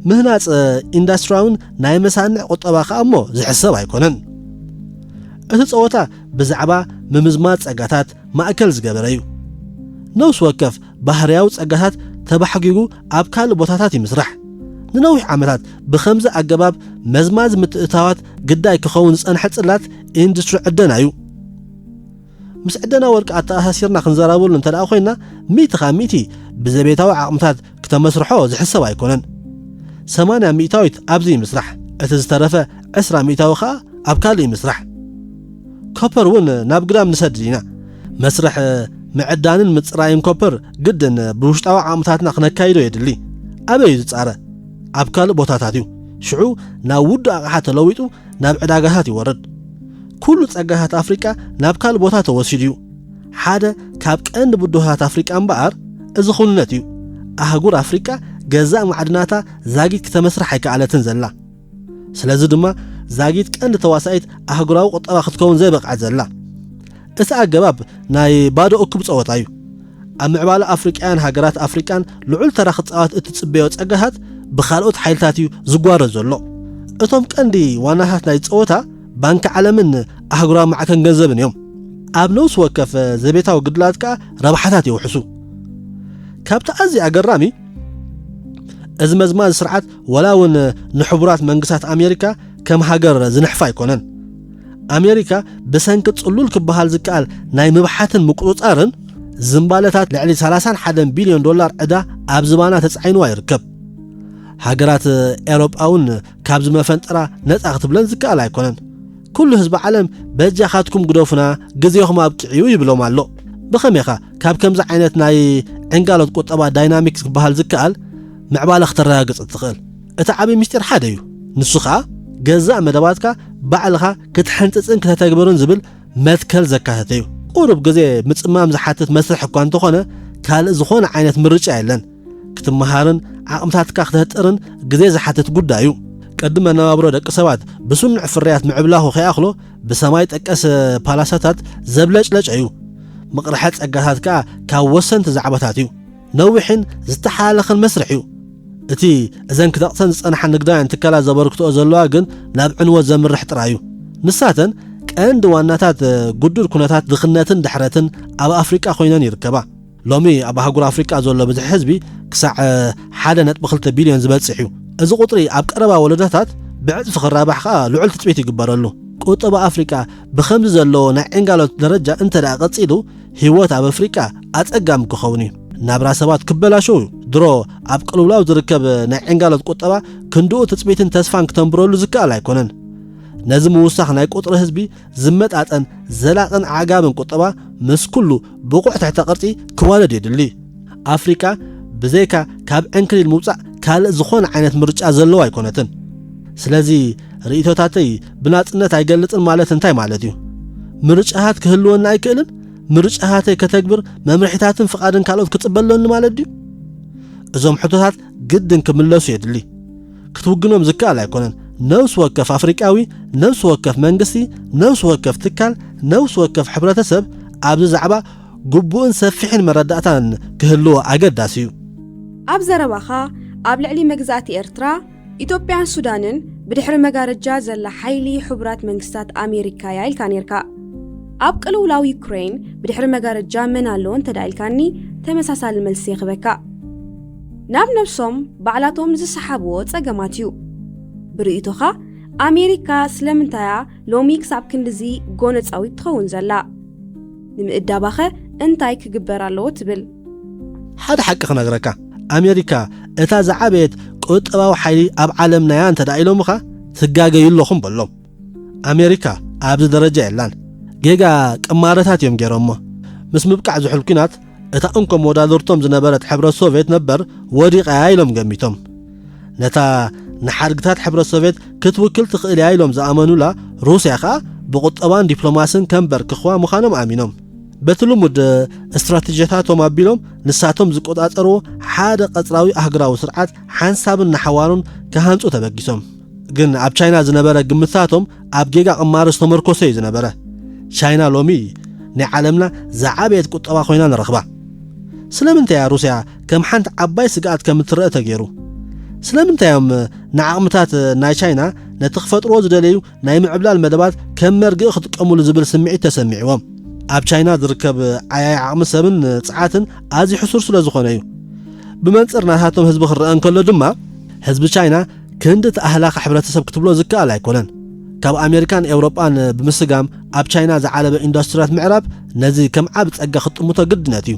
ምህናጽ ኢንዳስትሪያውን ናይ መሳንዕ ቁጠባ ከኣ እሞ ዝሕሰብ ኣይኮነን። እቲ ጸወታ ብዛዕባ ምምዝማዝ ጸጋታት ማእከል ዝገበረ እዩ። ነውስ ወከፍ ባህርያዊ ጸጋታት ተባሕጊጉ ኣብ ካልእ ቦታታት ይምስራሕ። ንነዊሕ ዓመታት ብኸምዚ ኣገባብ መዝማዝ ምትእታዋት ግዳይ ክኸውን ዝጸንሐ ጽላት ኢንዱስትሪ ዕደና እዩ። ምስ ዕደና ወርቂ ኣተኣሳሲርና ክንዘራበሉ እንተ ደኣ ኮይንና፣ ሚእቲ ካብ ሚእቲ ብዘቤታዊ ዓቕምታት ክተመስርሖ ዝሕሰብ ኣይኮነን። ሰማንያ ሚእታዊት ኣብዚ ይምስራሕ፣ እቲ ዝተረፈ ዕስራ ሚእታዊ ኸኣ ኣብ ካልእ ይምስራሕ። ኮፐር እውን ናብ ግዳም ንሰድድ ኢና። መስርሕ ምዕዳንን ምጽራይን ኮፐር ግድን ብውሽጣዊ ዓቕምታትና ክነካይዶ የድሊ። ኣበይ እዩ ዝጻረ? ኣብ ካልእ ቦታታት እዩ። ሽዑ ናብ ውዱእ ኣቕሓ ተለዊጡ ናብ ዕዳጋታት ይወርድ። ኩሉ ጸጋታት ኣፍሪቃ ናብ ካልእ ቦታ ተወሲዱ እዩ። ሓደ ካብ ቀንዲ ብድሆታት ኣፍሪቃ እምበኣር እዚ ኩንነት እዩ። ኣህጉር ኣፍሪቃ ገዛእ ማዕድናታ ዛጊት ክተመስርሕ ኣይከኣለትን ዘላ። ስለዚ ድማ ዛጊት ቀንዲ ተዋሳኢት ኣህጉራዊ ቁጠባ ክትከውን ዘይበቕዐት ዘላ። እቲ ኣገባብ ናይ ባዶ እኩብ ጸወታ እዩ። ኣብ ምዕባለ ኣፍሪቃውያን ሃገራት ኣፍሪቃን ልዑል ተራ ክጻወት እትጽበዮ ጸጋታት ብኻልኦት ሓይልታት እዩ ዝጓረ ዘሎ። እቶም ቀንዲ ዋናታት ናይ ጸወታ ባንኪ ዓለምን ኣህጉራዊ ማዕከን ገንዘብን እዮም። ኣብ ነውስ ወከፍ ዘቤታዊ ግድላት ከኣ ረብሓታት የውሕሱ። ካብቲ ኣዝዩ ኣገራሚ፣ እዚ መዝማዚ ስርዓት ወላ እውን ንሕቡራት መንግስታት ኣሜሪካ ከም ሃገር ዝንሕፋ ኣይኮነን። ኣሜሪካ ብሰንኪ ጽሉል ክበሃል ዝከኣል ናይ ምብሓትን ምቁጽጻርን ዝምባለታት ልዕሊ ሰላሳን ሓደን ቢልዮን ዶላር ዕዳ ኣብ ዝባና ተጻዒንዋ ይርከብ። ሃገራት ኤውሮጳ እውን ካብዚ መፈንጠራ ነጻ ክትብለን ዝከኣል ኣይኮነን። ኩሉ ህዝቢ ዓለም በጃኻትኩም ግደፉና፣ ግዜኹም ኣብቂዑ ይብሎም ኣሎ። ብኸመይኻ ካብ ከምዚ ዓይነት ናይ ዕንጋሎት ቁጠባ ዳይናሚክስ ክበሃል ዝከኣል ምዕባለ ክተረጋግጽ እትኽእል? እቲ ዓቢ ምስጢር ሓደ እዩ። ንሱ ኸኣ ገዛእ መደባትካ ባዕልኻ ክትሕንጽጽን ክተተግብርን ዝብል መትከል ዘካተተ እዩ። ቁሩብ ግዜ ምጽማም ዝሓትት መስርሕ እኳ እንተኾነ፣ ካልእ ዝኾነ ዓይነት ምርጫ የለን። ክትመሃርን ዓቕምታትካ ክተህጥርን ግዜ ዝሓትት ጉዳይ እዩ። ቅዲ መነባብሮ ደቂ ሰባት ብስኑዕ ፍርያት ምዕብላኹ ከይኣኽሎ ብሰማይ ጠቀስ ፓላሳታት ዘብለጭለጭ እዩ። ምቕርሐ ጸጋታት ከኣ ካብ ወሰንቲ ዛዕባታት እዩ። ነዊሕን ዝተሓላለኸን መስርሕ እዩ። እቲ እዘን ክደቕሰን ዝጸንሓ ንግዳውያን ትካላት ዘበርክትኦ ዘለዋ ግን ናብ ዕንወት ዘምርሕ ጥራይ እዩ። ንሳተን ቀንዲ ዋናታት ጉዱድ ኩነታት ድኽነትን ድሕረትን ኣብ ኣፍሪቃ ኮይነን ይርከባ። ሎሚ ኣብ ኣህጉር ኣፍሪቃ ዘሎ ብዝሒ ህዝቢ ክሳዕ ሓደ ነጥቢ ክልተ ቢልዮን ዝበጽሕ እዩ። እዚ ቁጽሪ ኣብ ቀረባ ወለዶታት ብዕጽፊ ክራባሕ ከኣ ልዑል ትጽቢት ይግበረሉ። ቁጠባ ኣፍሪቃ ብኸምዚ ዘለዎ ናይ ዕንጋሎት ደረጃ እንተ ደኣ ቀጺሉ፣ ህይወት ኣብ ኣፍሪቃ ኣጸጋሚ ክኸውን እዩ። ናብራ ሰባት ክበላሸው እዩ። ድሮ ኣብ ቅልውላው ዝርከብ ናይ ዕንጋሎት ቁጠባ ክንድኡ ትጽቢትን ተስፋን ክተንብረሉ ዝከኣል ኣይኮነን። ነዚ ምውሳኽ ናይ ቁጽሪ ህዝቢ ዝመጣጠን ዘላቕን ዓጋብን ቁጠባ ምስ ኩሉ ብቑዕ ትሕተ ቅርጺ ክዋለድ የድሊ። ኣፍሪቃ ብዘይካ ካብ ዕንክሊል ምውጻእ ካልእ ዝኾነ ዓይነት ምርጫ ዘለዋ ኣይኮነትን። ስለዚ ርእይቶታተይ ብናጽነት ኣይገልጽን ማለት እንታይ ማለት እዩ? ምርጫታት ክህልወኒ ኣይክእልን? ምርጫታተይ ከተግብር መምርሒታትን ፍቓድን ካልኦት ክጽበ ኣሎኒ ማለት ድዩ? እዞም ሕቶታት ግድን ክምለሱ የድሊ። ክትውግኖም ዝከኣል ኣይኮነን። ነፍሲ ወከፍ ኣፍሪቃዊ፣ ነፍሲ ወከፍ መንግስቲ፣ ነፍሲ ወከፍ ትካል፣ ነፍሲ ወከፍ ሕብረተሰብ ኣብዚ ዛዕባ ግቡእን ሰፊሕን መረዳእታን ክህልዎ ኣገዳሲ እዩ። ኣብ ዘረባኻ ኣብ ልዕሊ መግዛእቲ ኤርትራ፣ ኢትዮጵያን ሱዳንን ብድሕሪ መጋረጃ ዘላ ሓይሊ ሕቡራት መንግስታት ኣሜሪካ እያ ኢልካ ነርካ። ኣብ ቅልውላው ዩክሬን ብድሕሪ መጋረጃ መን ኣሎ እንተ ደኣ ኢልካኒ፣ ተመሳሳሊ መልሲ ክበካ። ናብ ነብሶም ባዕላቶም ዝሰሓብዎ ጸገማት እዩ። ብርእይቶኻ ኣሜሪካ ስለምንታያ ሎሚ ክሳብ ክንድዚ ጎነጻዊት ትኸውን ዘላ? ንምእዳባኸ እንታይ ክግበር ኣለዎ ትብል? ሓደ ሓቂ ክነግረካ፣ ኣሜሪካ እታ ዝዓበየት ቁጠባዊ ሓይሊ ኣብ ዓለምና እያ እንተ ደኣ ኢሎምኻ፣ ትጋገዩ ኣለኹም በሎም። ኣሜሪካ ኣብዚ ደረጃ የላን። ጌጋ ቅማረታት እዮም ገይሮሞ። ምስ ምብቃዕ ዝሑል ኲናት እታ እንኮ መወዳድርቶም ዝነበረት ሕብረት ሶቭየት ነበር ወዲቓ እያ ኢሎም ገሚቶም። ነታ ንሓድግታት ሕብረት ሶቭየት ክትውክል ትኽእል እያ ኢሎም ዝኣመኑላ ሩስያ ኸኣ ብቁጠባን ዲፕሎማስን ከንበርክኽዋ ምዃኖም ኣሚኖም። በቲ ልሙድ ስትራቴጂታቶም ኣቢሎም ንሳቶም ዝቆጻጸርዎ ሓደ ቀጽራዊ ኣህግራዊ ስርዓት ሓንሳብን ንሓዋሩን ክሃንጹ ተበጊሶም። ግን ኣብ ቻይና ዝነበረ ግምትታቶም ኣብ ጌጋ ቅማረ ዝተመርኮሰ እዩ ዝነበረ። ቻይና ሎሚ ናይ ዓለምና ዝዓበየት ቁጠባ ኮይና ንረኽባ። ስለምንታይ እያ ሩስያ ከም ሓንቲ ዓባይ ስግኣት ከም እትረአ ተገይሩ? ስለምንታይ እዮም ንዓቕምታት ናይ ቻይና ነቲ ክፈጥርዎ ዝደለዩ ናይ ምዕብላል መደባት ከም መርግእ ክጥቀሙሉ ዝብል ስምዒት ተሰሚዕዎም? ኣብ ቻይና ዝርከብ ዓያይ ዓቕሚ ሰብን ጽዓትን ኣዝዩ ሕሱር ስለ ዝኾነ እዩ። ብመንጽር ናታቶም ህዝቢ ክረአ እንከሎ ድማ፣ ህዝቢ ቻይና ክንዲ እቲ ኣህላኺ ሕብረተሰብ ክትብሎ ዝከኣል ኣይኮነን። ካብ ኣሜሪካን ኤውሮጳን ብምስጋም ኣብ ቻይና ዝዓለበ ኢንዱስትሪታት ምዕራብ ነዚ ከም ዓቢ ጸጋ ክጥምቶ ግድነት እዩ።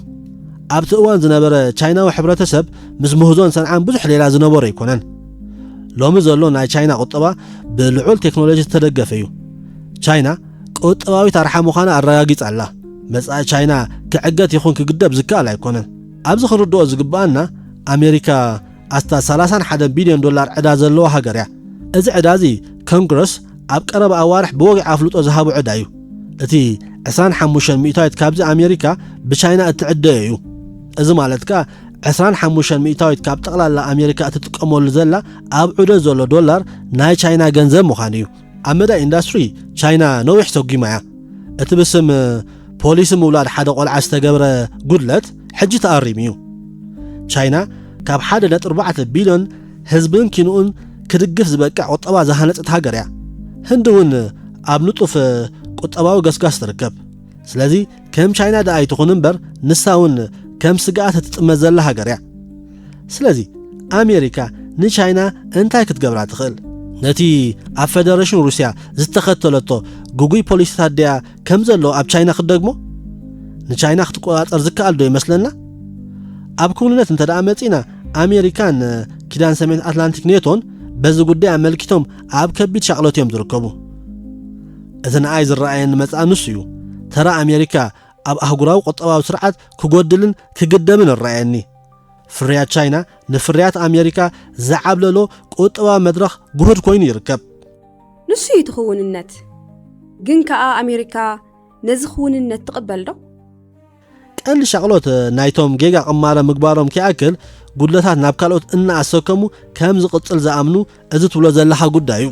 ኣብቲ እዋን ዝነበረ ቻይናዊ ሕብረተሰብ ምስ ምህዞን ሰንዓን ብዙሕ ሌላ ዝነበሮ ኣይኮነን። ሎሚ ዘሎ ናይ ቻይና ቁጠባ ብልዑል ቴክኖሎጂ ዝተደገፈ እዩ። ቻይና ቁጠባዊት ኣርሓ ምዃና ኣረጋጊጻ ኣላ። መጻኢ ቻይና ክዕገት ይኹን ክግደብ ዝከኣል ኣይኮነን። ኣብዚ ክንርድኦ ዝግብኣና፣ ኣሜሪካ ኣስታት ሰላሳን ሓደን ቢልዮን ዶላር ዕዳ ዘለዋ ሃገር እያ። እዚ ዕዳ እዚ ኮንግረስ ኣብ ቀረባ ኣዋርሕ ብወግዒ ኣፍልጦ ዝሃቦ ዕዳ እዩ። እቲ ዕስራን ሓሙሽተን ሚእታዊት ካብዚ ኣሜሪካ ብቻይና እትዕደዮ እዩ። እዚ ማለት ከኣ ዕስራን ሓሙሽተን ሚእታዊት ካብ ጠቕላላ ኣሜሪካ እትጥቀመሉ ዘላ ኣብ ዑደት ዘሎ ዶላር ናይ ቻይና ገንዘብ ምዃኑ እዩ። ኣብ መዳይ ኢንዳስትሪ ቻይና ነዊሕ ሰጒማ እያ። እቲ ብስም ፖሊሲ ምውላድ ሓደ ቆልዓ ዝተገብረ ጉድለት ሕጂ ተኣሪሙ እዩ። ቻይና ካብ ሓደ ነጥቢ ኣርባዕተ ቢልዮን ህዝብን ኪንኡን ክድግፍ ዝበቅዕ ቁጠባ ዝሃነጸት ሃገር እያ። ህንዲ እውን ኣብ ንጡፍ ቁጠባዊ ገስጋስ ትርከብ። ስለዚ ከም ቻይና ደኣ ኣይትኹን እምበር ንሳ እውን ከም ስግኣት እትጥመት ዘላ ሃገር እያ። ስለዚ ኣሜሪካ ንቻይና እንታይ ክትገብራ ትኽእል? ነቲ ኣብ ፈደረሽን ሩስያ ዝተኸተለቶ ግጉይ ፖሊሲታት ድያ ከም ዘሎ ኣብ ቻይና ክትደግሞ? ንቻይና ክትቆጻጸር ዝከኣል ዶ ይመስለና? ኣብ ክውንነት እንተ ደኣ መጺና፣ ኣሜሪካን ኪዳን ሰሜን ኣትላንቲክ ኔቶን በዚ ጉዳይ ኣመልኪቶም ኣብ ከቢድ ሻቕሎት እዮም ዝርከቡ። እቲ ንኣይ ዝረኣየኒ መጻኢ ንሱ እዩ። ተራ ኣሜሪካ ኣብ ኣህጉራዊ ቁጠባዊ ስርዓት ክጎድልን ክግደምን እረኣየኒ። ፍርያት ቻይና ንፍርያት ኣሜሪካ ዝዓብለሎ ቁጠባዊ መድረኽ ጉህድ ኮይኑ ይርከብ። ንሱ እዩ እቲ ክውንነት። ግን ከኣ ኣሜሪካ ነዚ ክውንነት ትቕበል ዶ? ቀንዲ ሻቕሎት ናይቶም ጌጋ ቅማረ ምግባሮም ከይኣክል፣ ጉድለታት ናብ ካልኦት እናኣሰከሙ ከም ዝቕጽል ዝኣምኑ እዚ ትብሎ ዘለኻ ጉዳይ እዩ።